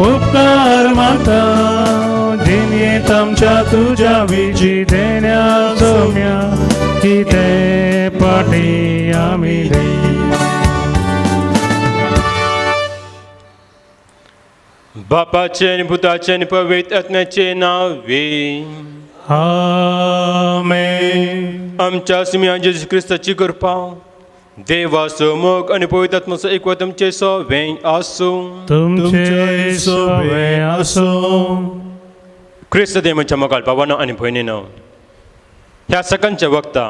उपकार मानता जिणेंत आमच्या तुज्या विजी देण्या सोम्या कितें पाटी आमी दी। बापाचे आनी पुताचे आनी पवित्र आत्म्याचे नांवे आमेन। आमच्या सुम्या जेजू क्रिस्ताची कृपा देवाचो मोग आनी पवित्र आत्म्याचो एकवट तुमचे सवें आसूं। तुमचे सवें आसूं। क्रिस्त देवाच्या मोगाळ भावानो आनी भयणीनो, ह्या सकाळच्या वक्ता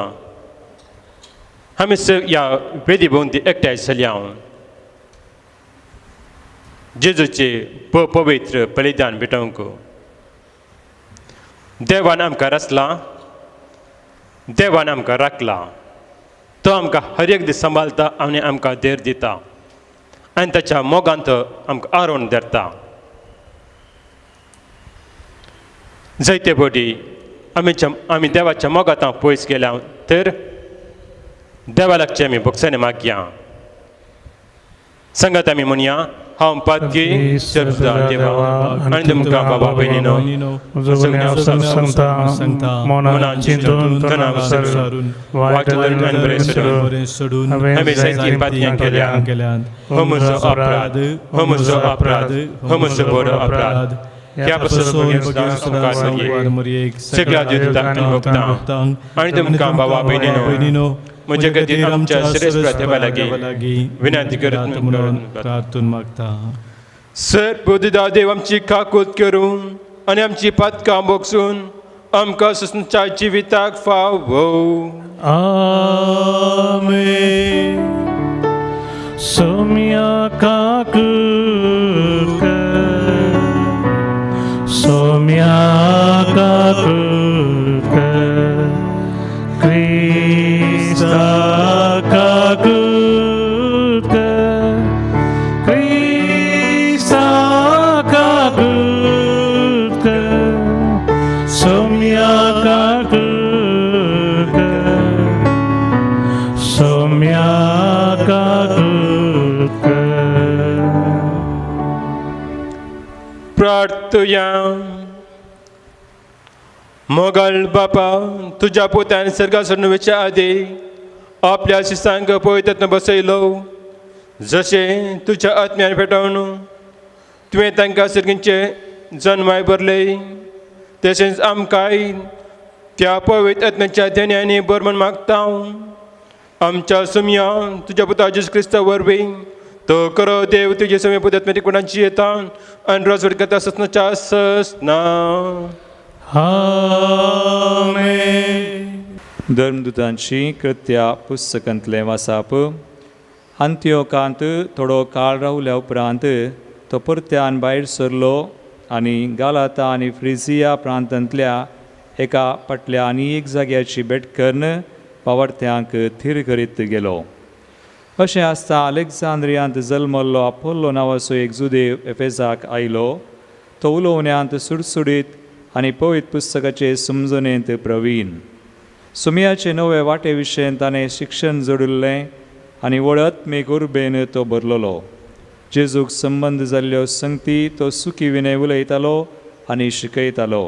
आमी ह्या वेदी भोंवती एकठांय जाल्या जेजूचे पवित्र बलिदान भेटोवंक। देवान आमकां रचला, देवान आमकां राखला, तो आमकां हर एक दीस सांबाळता आनी आमकां धैर्य दिता आनी ताच्या मोगान तो आमकां आरोवन धरता। जायते फावटी आमी देवाच्या मोगांत पयस गेल्या तर देवा लागचे आमी भोगसणे मागया। सांगात आमी म्हणया, हांव पातकी सर्वदा देवा आनी तुमकां बाबा भयणीनो सांगता मनान चिंतून तणाव सारून वायट आनी बरें सोडून हांवें जायतीं पातकां केल्या. हो म्हजो अपराध, हो म्हजो अपराध, हो म्हजो बरो अपराध. ह्या पासून सगळ्या दुतांक भोगता आनी तुमकां बाबा भयणीनो म्हजे खातीर आमच्या श्रेश्ठ देवा लागीं विनंती करत म्हणून प्रार्थून मागता. सर बुद्धिदा देव आमची काकूत करून आनी आमची पातकां बोगसून आमकां सुसच्या जिविताक फावो. आमेन. सोम्या काकूत कर, सोम्या काकूत कर, क्रिस्ता काकूत कर, क्रिस्ता काकूत कर, सोम्या काकूत कर, सोम्या काकूत कर. प्रार्थुया. मोगल बापा, तुज्या पुतान सर्गा सोडून वचच्या आदी आपल्या शिसांक पवित्रत्न बसयलो, जशें तुज्या आत्म्यान पेटोवन तुवें तांकां सर्गींचे जन्माय भरले, तशेंच आमकांय त्या पवित्र आत्म्याच्या देण्यांनी भर म्हूण मागता. आमच्या सुमया तुज्या पुता जेजू क्रिस्ता वरवीं तो करो देव तुजे समे पुत आत्म्याची कोणाची येता आनी रोज वडकता ससनाच्या ससना. आमेन. धर्मदूतांची कृत्या पुस्तकांतलें वासाप. अंत्योकांत थोडो काळ रावल्या उपरांत तो परत्यान भायर सरलो आनी गालाता आनी फ्रिजिया प्रांतांतल्या एका फाटल्या आनी एक जाग्याची भेट करून पावर्त्यांक थीर करीत गेलो. अशें आसता अलेक्झांद्रियांत जल्मल्लो आपोल्लो नांवाचो एक जुदेव एफेजाक आयलो. तो उलोवण्यांत सुडसुडीत आनी पवित्र पुस्तकाचे समजणेंत प्रवीण. सुमयाचे नवे वाटे विशयन ताणें शिक्षण जोडिल्लें आनी व्हड आत्मीक उर्बेन तो भरलेलो. जेजूक संबंद जाल्ल्यो संगती तो सुकी विनय उलयतालो आनी शिकयतालो.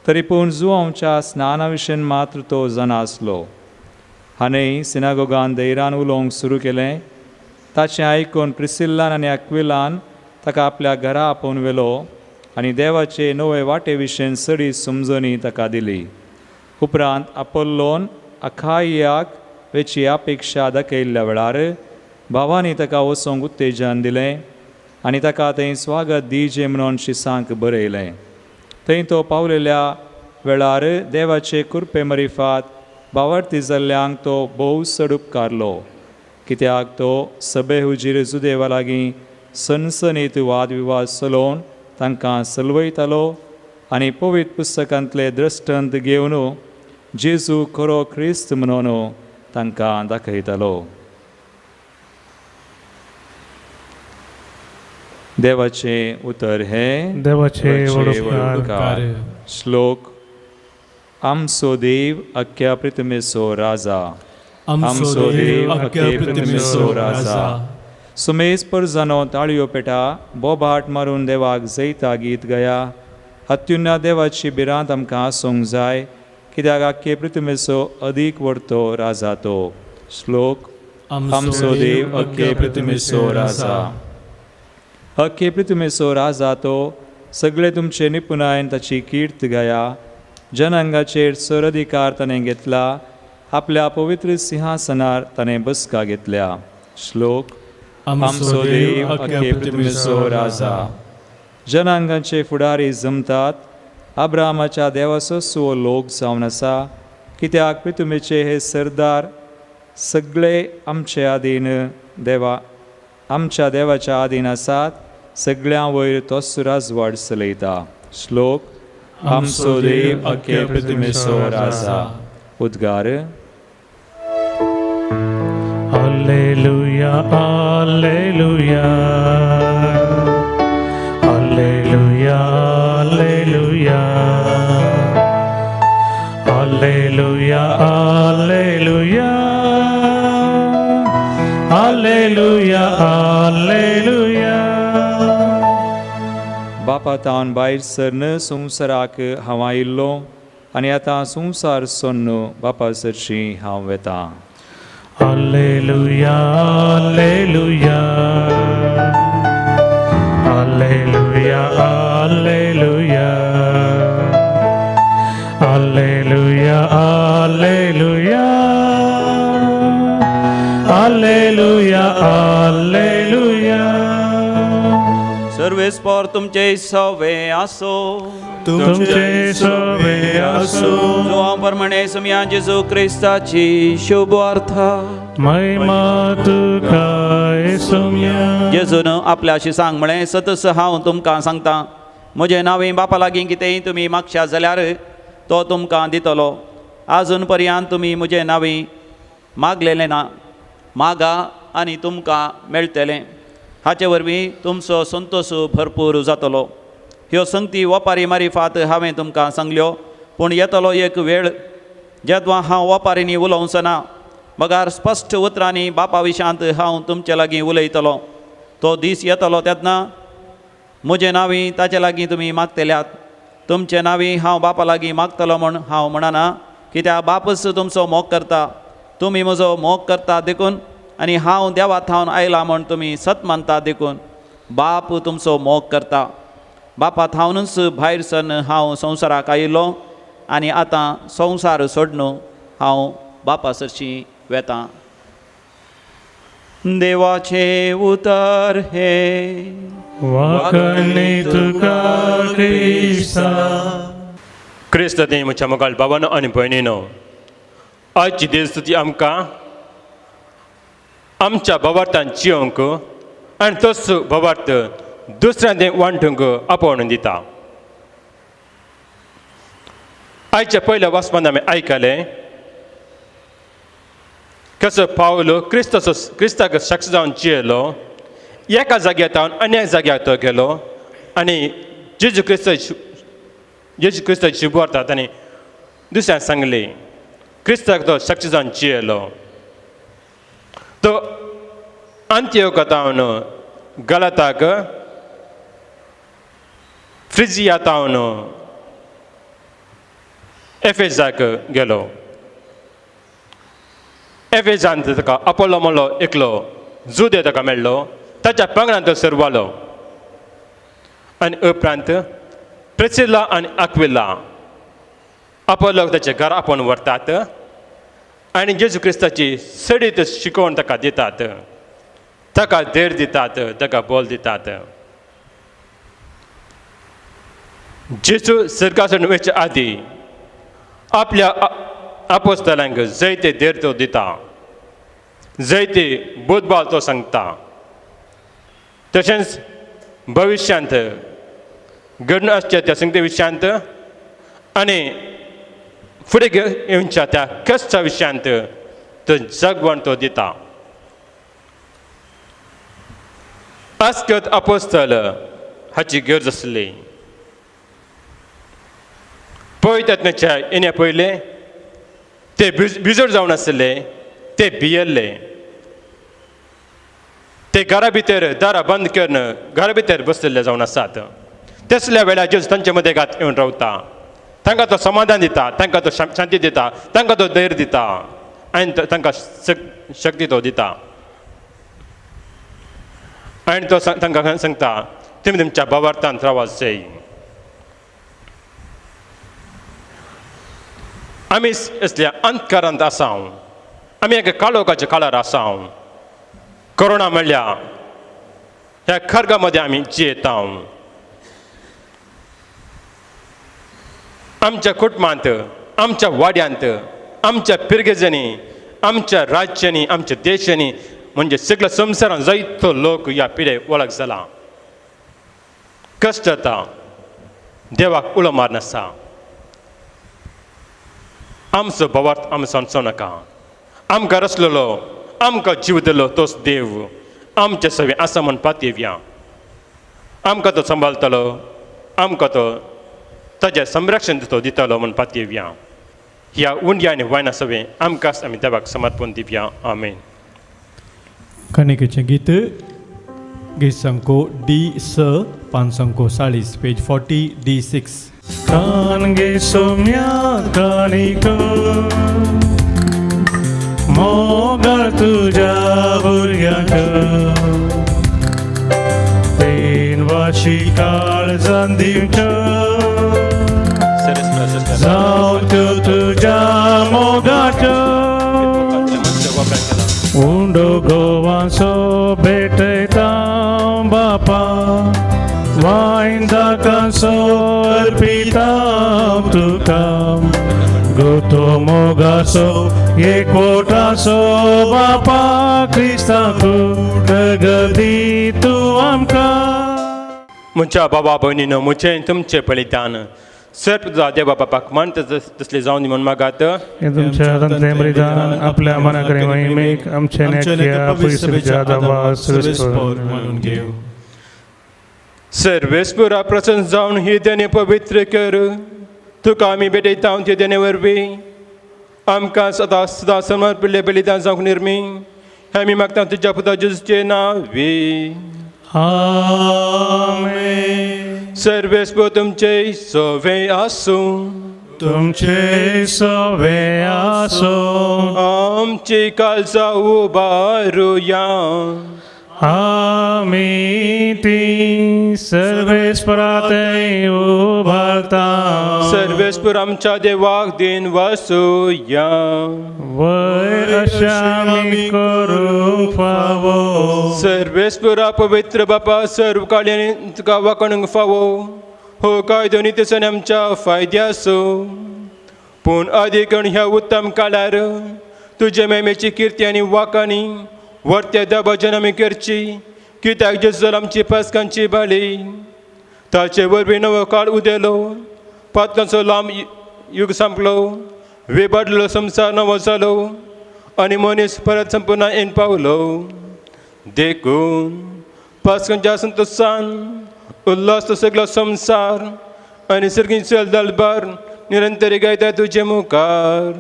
तरी पूण जुवांच्या स्नाना विशयन मात्र तो जाणा आसलो. हाणें सिनागोगान धैर्यान उलोवंक सुरू केलें. ताचें आयकून प्रिसिल्लान आनी अक्विलान ताका आपल्या घरा आपोवन व्हेलो आनी देवाचे नवे वाटे विशयन सडी समजणी ताका दिली. उपरांत आपोल्लोन अखायाक वेची अपेक्षा दाखयल्ल्या वेळार भावांनी ताका वचोंक उत्तेजन दिलें आनी ताका थंय स्वागत दिजे म्हणून शिसांक बरयलें. थंय तो पावलेल्या वेळार देवाचे कृपे मरिफात भावार्थी जाल्ल्यांक तो भोव चड उपकारलो, कित्याक तो सभे हुजीर जुदेवा लागीं सनसनीत वादविवाद चलोवन तांकां सलवयतालो आनी पवित्र पुस्तकांतले दृश्टांत घेवन जेजू खरो क्रिस्त म्हणून तांकां दाखयतालो. देवाचें उतर हें देवाचें व्हड उपकार. श्लोक. आमचो देव अख्ख्या पृथ्वीचो राजा, आमचो देव अख्ख्या पृथ्वीचो राजा. सुमेज परजानो ताळयो पेटा बोबाट मारून देवाक जैता गीत गया. अत्युन्ना देवाची भिरांत आमकां आसूंक जाय, कित्याक आख्खे पृथ्वीचो अदीक व्हडतो राजा तो. श्लोक. आमचो देव अख्खे पृथ्वीचो राजा, अख्खे पृथ्वीचो राजा तो. सगळे तुमचे निपुणायन ताची कीर्त गाया. जनांगाचेर सर अधिकार ताणें घेतला, आपल्या पवित्र सिंहासनार ताणें बसका घेतल्या. श्लोक. आमचो देव अख्खे पृथ्वीचो राजा. जनांगांचे फुडारी जमतात, अब्रामाच्या देवाचो सुवो लोक जावन आसा, कित्याक पृथ्वीचे हे सरदार सगळे आमचे आदीन देवा आमच्या देवाच्या आदीन आसात. सगळ्यां वयर तोच राजवाड चलयता. श्लोक. आमचो देव अख्खे पृथ्वीचो राजा. उद्गार. Hallelujah, hallelujah, hallelujah, hallelujah, hallelujah, hallelujah, hallelujah, hallelujah. बापा तावन भायर सरन संवसाराक हांव आयिल्लो आनी आतां संवसार सोन्न बापा सरशी हांव वेता. Hallelujah, hallelujah, hallelujah, hallelujah, hallelujah, hallelujah, hallelujah, hallelujah. सर्वेस्पर तुमचे सवे आसो. तुमचे सवे आसो. जुवां प्रमाणे सुमया जेजू क्रिस्ताची शुभ अर्थ. महिमा तुका सुमया. जेजून आपल्या सांग म्हळें, सतस हांव तुमकां सांगता, म्हजें नांवें बापा लागीं कितेंय तुमी मागशात जाल्यार तो तुमकां दितलो. आजून पर्यंत तुमी म्हजें नांवें मागलेलें ना, मागा आनी तुमकां मेळटलें. हाचे वरवीं तुमचो संतोश भरपूर जातलो. ह्यो संगती वपारी मारिफात हांवें तुमकां सांगल्यो, पूण येतलो एक वेळ जेदवा हांव वपारींनी उलोवचो ना, बगार स्पश्ट उतरांनी बापा विशांत हांव तुमचे लागीं उलयतलो. तो दीस येतलो तेन्ना म्हजें नांवी ताचे लागीं तुमी मागतल्यात. तुमचे नांवी हांव बापा लागीं मागतलो म्हूण हांव म्हणना, कित्याक बापच तुमचो मोग करता. तुमी म्हजो मोग करता देखून आनी हांव देवा थावन आयला म्हूण तुमी सत मानता देखून बाप तुमचो मोग करता. बापा थावनूच भायर सरन हांव संवसाराक आयिल्लो आनी आतां संवसार सोडून हांव बापा सरशी वेता. देवाचें उतर हे वाखणी तुका क्रिस्ता. क्रिस्त देव म्हज्या मोगाळ बाबानो आनी भयणीनो, आयची देव स्तुती आमकां आमच्या भावार्थान जियोंक आनी तोच भावार्थ दुसऱ्यां वांटूंक आपोवन दिता. आयच्या पयल्या वाचपान आमी आयकलें कसो पावलो क्रिस्ताचो क्रिस्ताक शक्स जावन जियेलो, एका जाग्यार तावन आनी एक जाग्यार तो गेलो आनी जेजू क्रिस्त जेजू क्रिस्ताची शुभवार्ता ताणें दुसऱ्यांक सांगली. क्रिस्ताक तो शक्ती जावन जियेलो. तो अंत्योका तावन गलताक, फ्रिजिया तावन एफेजाक गेलो. एफेजांत ताका अपोलो म्हणलो एकलो जुदे ताका मेळ्ळो, ताच्या पंगडान तो सरवालो. आनी उपरांत प्रिसिला आनी आक्विला अपोलोक ताचे घर आपोवन व्हरतात आनी जेजू क्रिस्ताची सडीत शिकवण ताका दितात, ताका धैर्य दितात, ताका बोल दितात. जेजू सर्गासून वयचे आदी आपल्या आपोस्तलांक जैते धैर्य तो दिता, जैते बोधबाल तो सांगता. तशेंच भविश्यांत घडून आसच्या त्या संगते विशयांत आनी फुडें येवच्या त्या कश्टा विशयांत तो जगवण तो दिता. आस्कत आपोस्तल हाची गरज आसली. पवित्र येण्या पयलें ते भिजोड जावन आसले, ते भियेल्ले. ते घरा भितर दारां बंद करून घरा भितर बसलेले जावन आसात. तसल्या वेळार जेजू तांचे मदें घात येवन रावता, तांकां तो समाधान दिता, तांकां तो शांती दिता, तांकां तो धैर्य दिता आनी तांकां शक्ती तो दिता. आनी तो तांकां सांगता, तुमी तुमच्या भावार्थान रावात जाय. आमी असल्या अंधकारांत आसा, आमी एका काळोखाच्या काळार आसा. कोरोना म्हणल्यार ह्या खर्गा मदें आमी जियेता. आमच्या कुटुंबांत, आमच्या वाड्यांत, आमच्या पिरगेजांनी, आमच्या राज्यांनी, आमच्या देशांनी, म्हणजे सगळ्या संवसारांत जायतो लोक ह्या पिडे वळख जाला. कश्ट जाता, देवाक उलो मारनासा. आमचो भावार्थ आमी सांगचो नाका. आमकां रचलेलो, आमकां जीव दिलो तोच देव आमचे सवे आसा म्हूण पातयेवया. आमकां तो सांबाळटलो, आमकां तो ताजें संरक्षण तो दितलो म्हूण पातयेवया. ह्या उंड्या आनी वायना सवे आमकां आमी देवाक समर्पण दिवया. आमेन. काणिकेचें गीत. गीत डी स 540 पेज 40 D6। कान गे सोम्या काणिको मोगाळ तुज्या भुरग्यांक तीन वाशी काळजान दिवच्यो जावच्यो तुज्या मोगाच्यो उंडो गोवांचो भेटयता बापा वायन दाकांचो अर्पिता तुका गोतो मोगाचो एकवटाचो बापा क्रिस्ता गदी तूं आमकां। म्हज्या बाबा भयणीनो म्हजें तुमचें बलिदान सर्प तुजा देवा बापाक मानता तसलें जावन दी म्हूण मागात। तुमच्या हातांतलें बलिदान आपल्या मनाकडे महिमेक आमच्या मानून घेव। सर्वेस्पुरा प्रसन्न जावन ही देणे पवित्र कर तुका आमी भेटयता ते देणे वरवीं आमकां सदां सदां समर्पिल्लें बलिदान जावंक निर्मी आमी मागता तुज्या पुता जेजूचे नांवी। आमेन। सर्वेस्पर तुमचे सवे आसूं। तुमचे सवे आसूं। आमची काळजां उबारुया। आमी ती सर्वेस्परातय उबारता। सर्वेस्पर आमच्या देवाक दिन वसुया। वय अशें आमी करूंक फावो। सर्वेस्परा पवित्र बापा सर्व काळांनी तुका वाखणूंक फावो हो कायदो नित्यसान आमच्या फायद्याचो पूण आदीकण ह्या उत्तम काळार तुजे मेमेची किर्ती आनी वाखाणी वर्त्या दबाजन आमी करची कित्याक जेजू आमची पासकांची बाली ताचे वरवीं नवो काळ उदेलो पातकांचो लांब युग संपलो विबाडलो संवसार नवो जालो आनी मनीस परत संपूर्ण येन पावलो। देखून पासकांच्या संतोशान उल्हास तो सगलो संवसार आनी सर्गीं चल दलबार निरंतर गायता तुजे मुखार।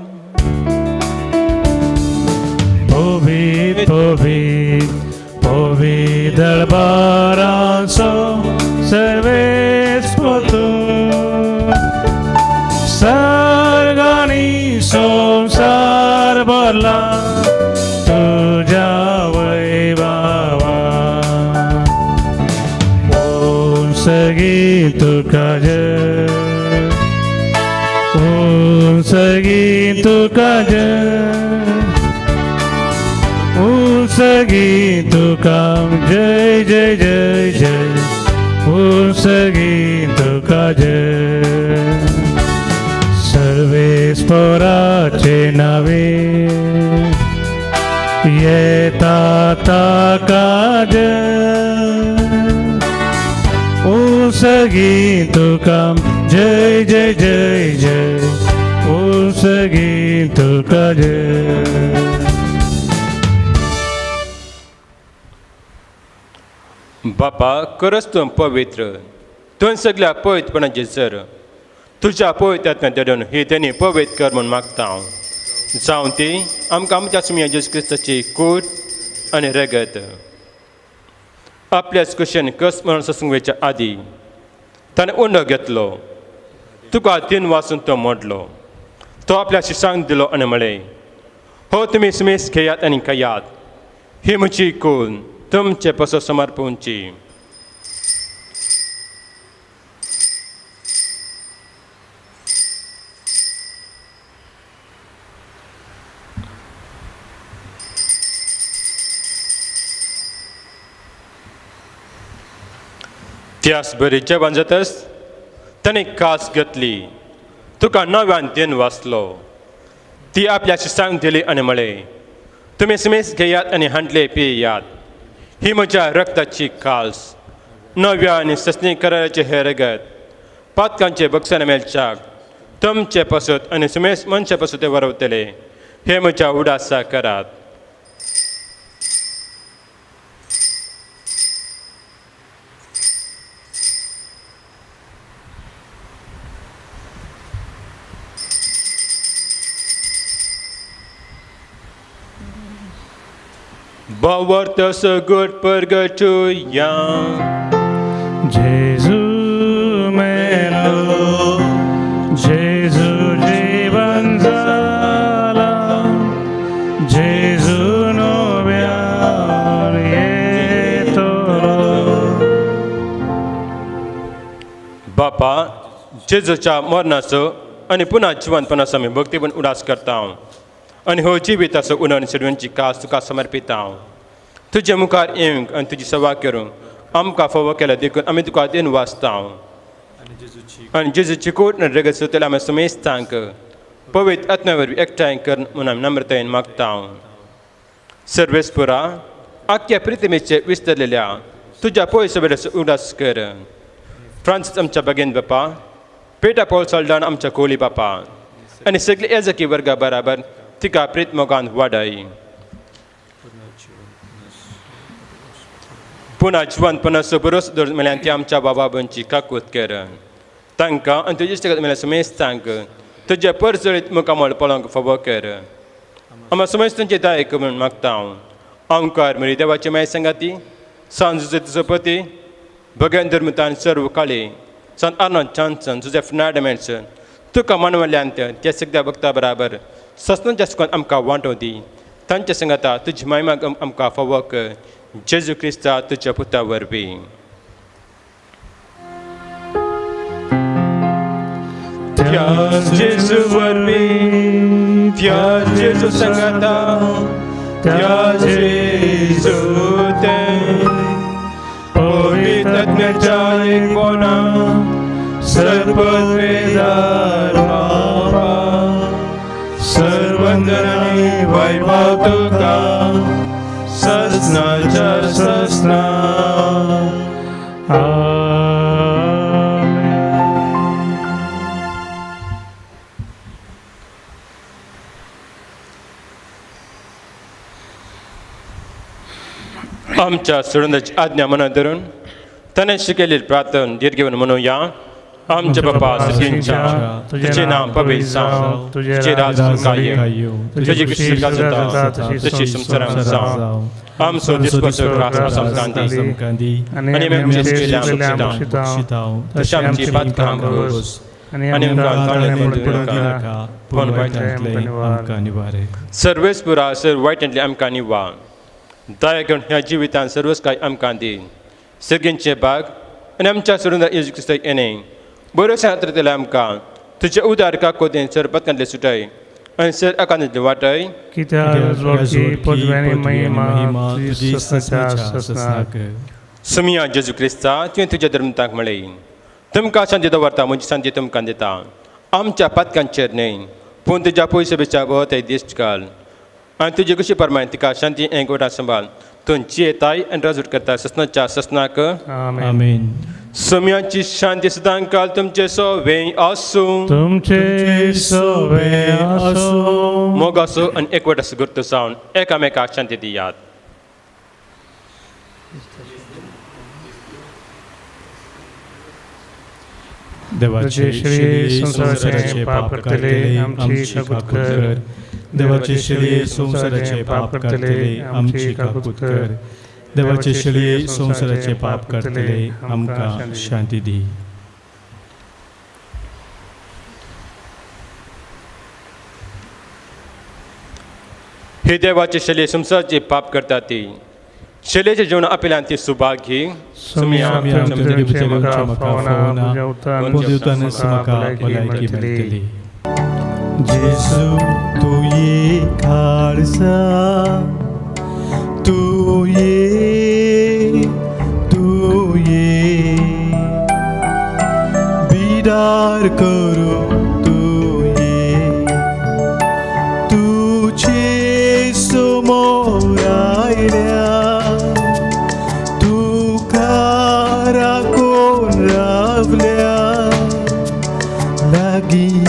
पवित्र पवित्र पवित्र दरबारांचो सर्वेस्पर तूं सर्गांनी संवसार भरला तुज्या वैभवान। ओम सगी तुका जय ओम सगी तुका जय सगी तुका जय जय जय जय ओम सगी तुका जय। सर्वेस्पराचे नावे येता ताका जय ओम सगी तुका जय जय जय जय ओम सगी तुका जय। बापा खरंच तूं पवित्र तूं सगल्या पवित्रपणाचें सर तुज्या पवित्रांतल्यान धरून ही तेणी पवित्र कर म्हूण मागता हांव जावं ती आमकां आमच्या सुमया जेजू क्रिस्ताची कूट आनी रगत आपल्याच कुशेन कस म्हणून सोसूंक वयच्या आदीं ताणें उंडो घेतलो तुका तीन वासून तो मोडलो तो आपल्या शिसांक दिलो आनी म्हळें हो तुमी सुमेस घेयात आनी खायात ही म्हजी कून तुमचे पसो समर्पणची। त्यास बरी जेवण जातच ताणें कास घेतली तुका नव्यान दिन वाचलो ती आपल्या शिसांक दिली आनी म्हळें तुमी सुमेस घेयात आनी हांडले पियात ही म्हज्या रक्ताची काल्स नव्या आनी सस्नी कराराचे हे रगत पातकांचे बक्षान मेळच्याक तुमचे पासत आनी सुमेस मनशा पासत ते वरवतले हे म्हज्या उडासा करात। भावार्थ सगट परगटुया. जेजू मेलो, जेजू जीवन जाला, जेजू नव्यान येतलो. बापा, जेजूच्या मरणाचो आनी पुन्हा जिवनपणाचो आमी भक्तीपण उडास करता आनी हो जिविताचो उणन शिडवणची कास तुका समर्पिता. तुजे मुखार येवंक आनी तुजी सेवा करूंक आमकां फावो केल्या देखून आमी तुका then वाचता. आनी जेजूची कोट रगत सोदतले आमी समेस्तांक पवित्र आत्म्या वरवीं एकठांय कर म्हूण आमी नम्रतायेन मागता. सर्वेस्पुरा, आख्या प्रितमेचे विस्तरलेल्या तुज्या पयस वेळाचो उडास कर. फ्रांसीस आमच्या बगेन बापा, पेटा पॉल सल्डान आमच्या कोली बापा आनी सगळे एजकी वर्गा बराबर तिका प्रीत मोगान वाडय. पुन्हा जिवनपणाचो बरोच दर मेल्यान ती आमच्या बाबा बनची काकूत कर. तांकां आनी तुजे इश्टागत मेल्या समेस्तांक तुज्या परजळीत मुखामळ पळोवंक फावो कर. आमकां समेस्तांचे दायक म्हणून मागता हांव. आमकार म्हळी देवाची माय सांगाती सांजूचे तुजो पती भगेन धर्मतान सर्व काळे Sant Arnold Johnson, Joseph Nardemans, तुका मानवल्यान त्या सगळ्या भक्ता बराबर ससनाच्या सुखान आमकां वांटो दी. तांच्या संगाता तुजी महिमा आमकां फावो कर. जेजू क्रिस्ता तुज्या पुता वरवीं. त्या जेजू वरवीं, त्या जेजू संगाता, त्या जेजू ते पवित्र आत्म्याच्या एकपणा सर्ववेदार बापा सर्वंदनानी वैभव तुका ससनाच्या ससना. आमच्या सोडून आज्ञा मनात धरून ताणें शिकयल्ली प्रार्थना धीर घेवन म्हणुया. आमच्या बापा सर्गींच्या, तुझें नांव पवित्र जावं, तुजें राज तुमकां येवं, तुजी खुशी जाता तशी संवसारांत जावं. आमचो दिसपडटो ग्रास आमकां दी आनी आमी आमचे चुकिल्ले बक्षिता, तशें आमची पातकां भोगोस आनी आमकां ताळ्यांत पडूं दिनाका, पूण वायटांतलें आमकां निवारे. सर्वेस्पुरा सर वायटांतलें आमकां निवा. दया करून ह्या जिवितांत सर्वच काय आमकां दी. सर्गींचे भाग आनी आमच्या सोडून येजू क्रिस्त येणे बऱ्यो सांगतले आमकां तुजे उदार काकोदेन सर पतकांतले सुटय आनी सर आकांतांतले वाटय. सुमिया जेजू क्रिस्ता, तुवें तुज्या धर्मतांक म्हळें, तुमकां शांती दवरता, म्हजी शांती तुमकां दिता. आमच्या पातकांचेर न्हय पूण तुज्या पयशे बेच्या भोवताय दिश्ट घाल आनी तुजे कशी प्रमाण तिका शांती एकवटा सांबाळ. तूं जियेताय आनी राजूट करता ससनाच्या ससनाक. आमेन. सम्याची शांती सदांकाल तुमचे सोवे आसूं, तुमचे सोवे आसूं. मोग आसूं आनी एकवट आसूं गुर्त जावन एकामेकाक शांती दियात. देवाचे श्री संसाराचे पाप करतले आमची काकूत कर. देवाचे श्री संसाराचे पाप करतले आमची काकूत कर. देवाचे श्री संसाराचे पाप करतले आमकां शांती दी. हे देवाचे शले संसाराचे पाप करता ती शलेचे जेवण आपल्यान ती सुभागी. जेजू तूं ये खालसा, तूं ये, तूं ये बिडार करूं तूं ये, तुझे समोर आयल्या तुका राखून रावल्या लागीं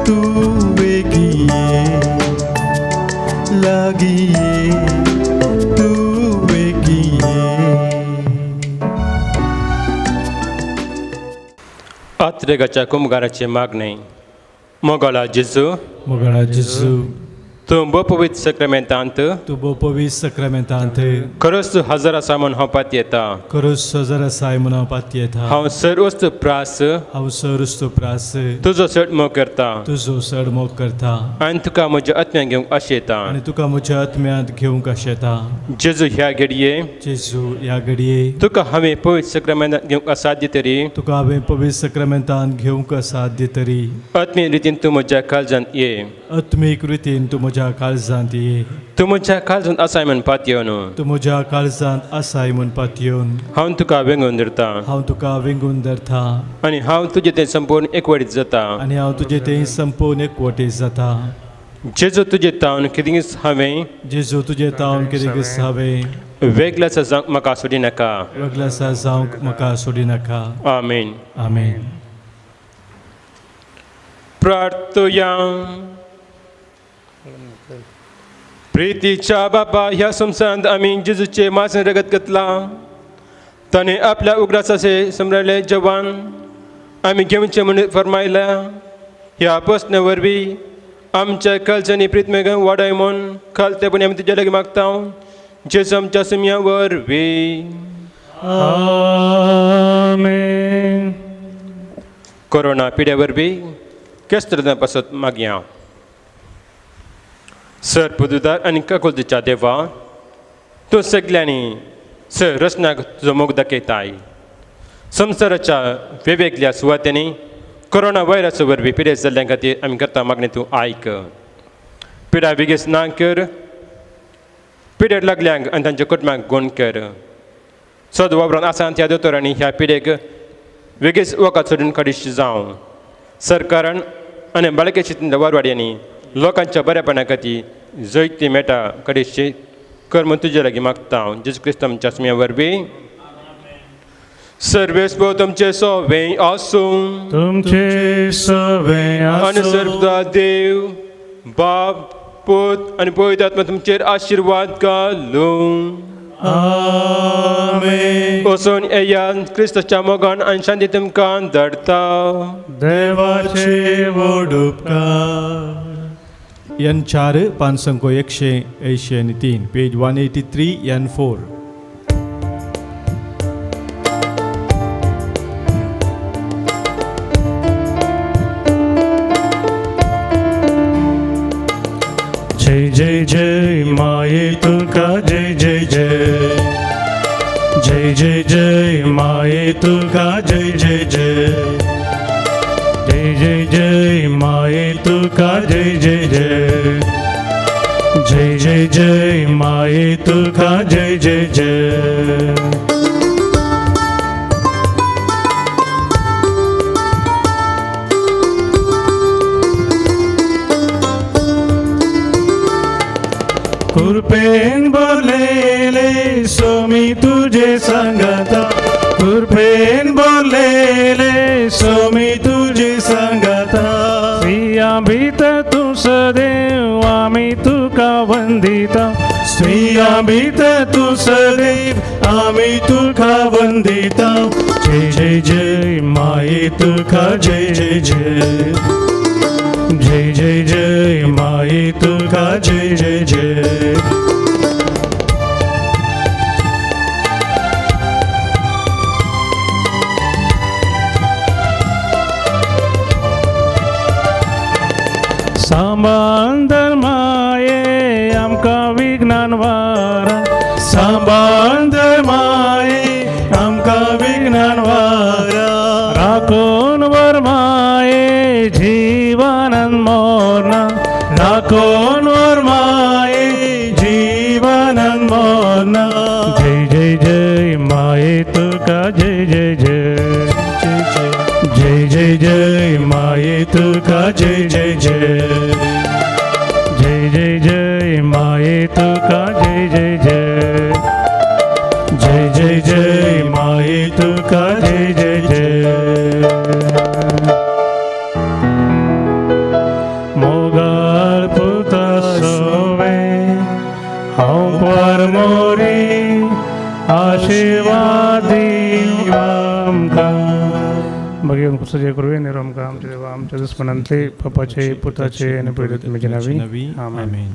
तूं वेगीं लागीं तूं वेगीं. आत्रेगाच्या कुमगाराचे मागणे. मोगाळा जेजू, मोगाळा जेजू, तूं भोव सक्रमेंतांत तूं भोव पवित्र सक्रमेंतांत खरोच तूं हजर आसा म्हूण हांव पातयेता खरोच हजर आसाय म्हूण हांव पातयेता हांव सर्वस्त प्रास हांव सर्वस्त प्रास तुजो चड मोग करता तुजो चड मोग करता आनी तुका म्हज्या आत्म्यांत घेवंक आशेता आनी तुका म्हज्या आत्म्यांत घेवंक आशेता जेजू ह्या घडये जेजू ह्या घडये तुका हांवें पवित्र सक्रमेंतांत घेवंक असाध्य तरी तुका हांवें पवित्र सक्रमेंतांत घेवंक असाध्य तरी आत्मीक रितीन तूं म्हज्या काळजांत ये आत्मीक रितीन तूं म्हज्या काळजांत ये तूं म्हज्या काळजांत आसाय म्हूण पातयेवन तूं म्हज्या काळजांत आसाय म्हूण पातयेवन हांव तुका वेंगून धरता हांव तुका वेंगून धरता आनी हांव तुजें तें संपूर्ण एकवटीत जाता आनी हांव तुजें तें संपूर्ण एकवटीत जाता जेजू तुजें तावन कितेंच हांवें जेजू तुजें तावन कितेंच हांवें वेगळ्यासा जावंक म्हाका सोडी नाका वेगळ्यासा जावंक म्हाका सोडी नाका. आमेन. आमेन. प्रार्थुया. प्रितीच्या बाबा ह्या संवसारांत आमी जेजूचे मांस रगत घेतलां ताणें आपल्या उगडासाचे समरायले जवान आमी घेवचें म्हूण फर्मायल्या. ह्या प्रस्न वरवीं आमच्या काळजांनी प्रीतमेग वाडय म्हूण खालतेपणी आमी तुज्या लागीं मागता जेजू आमच्या सुम्या वरवीं. आमेन. कोरोना पिड्या वरवीं केस्त्र पासत मागया. सर पुदुदार आनी काकुळतीच्या देवा तूं सगल्यांनी सर रचनाक तुजो मोग दाखयताय. संवसाराच्या वेगवेगळ्या सुवातांनी कोरोना व्हायरस वरवीं पिडेस्त जाल्ल्या खातीर आमी करता मागणें तूं आयक. पिडा बेगीन ना कर, पिडेर लागल्यांक आनी तांच्या कुटुंबाक गुण कर. सद वापरून आसा त्या दोतोरांनी ह्या पिडेक वेगळीच वखद सोडून काडीशी जावं. सरकारान आनी बाळकेची वारवाड्यांनी लोकांच्या बऱ्यापणा खातीर जैती मेळटा कडेशी कर म्हूण तुजे लागीं मागता हांव जेजू क्रिस्त आमच्या सुम्या वरवीं. सर्वेस्पो तुमचे सोवे आसूं तुमचे सोवे आसूं आनी सर्वदा देव बाप पूत आनी पवित्र आत्मा तुमचेर आशिर्वाद घालूं. आमेन. वचून येया क्रिस्ताच्या मोगान आनी शांती तुमकां धाडटा. देवाचे व्हड उपकार. एन 4 5 183 पेज 183 एन 4. जय जय जय माये तुका जय जय जय जय जय जय माये तुका जय जय जय जय जय जय माये तुका जय जय जय जय जय जय माये तुका जय जय जय. कृपेन बोलेले स्वामी तुझे सांगता कृपेन बोलेले स्वामी तुझे सांगता स्त्रिया भीतर तू सदैव आमी तुका वंदिता स्त्रिया भीतर तू सदैव आमी तुका वंदिता. जय जय जय माये तुका जय जय जय जय जय जय माये तुका जय जय जय. सांबांदर माये आमकां विज्ञान वारा सांबांदर माये आमकां विज्ञान वारा राखून वर माये जीवनान मोरना राखून वर माये जीवनान मोरना. जय जय जय माये तुका जय जय जय जय जय जय माये तुका जय जय जय जय जय जय माये तुका जय जय जय जय जय जय माये तुका जय जय जय. मोगाळ पुता सोवे हांव पर मोरी आशिर्वाद दी आमकां. बघून कुसाचे कुरवे निरो आमकां आमच्या देवा आमच्या दुस्मनांतले पापाचे पुताचे आनी पयले तुमचे नावी. आमेन. आमेन.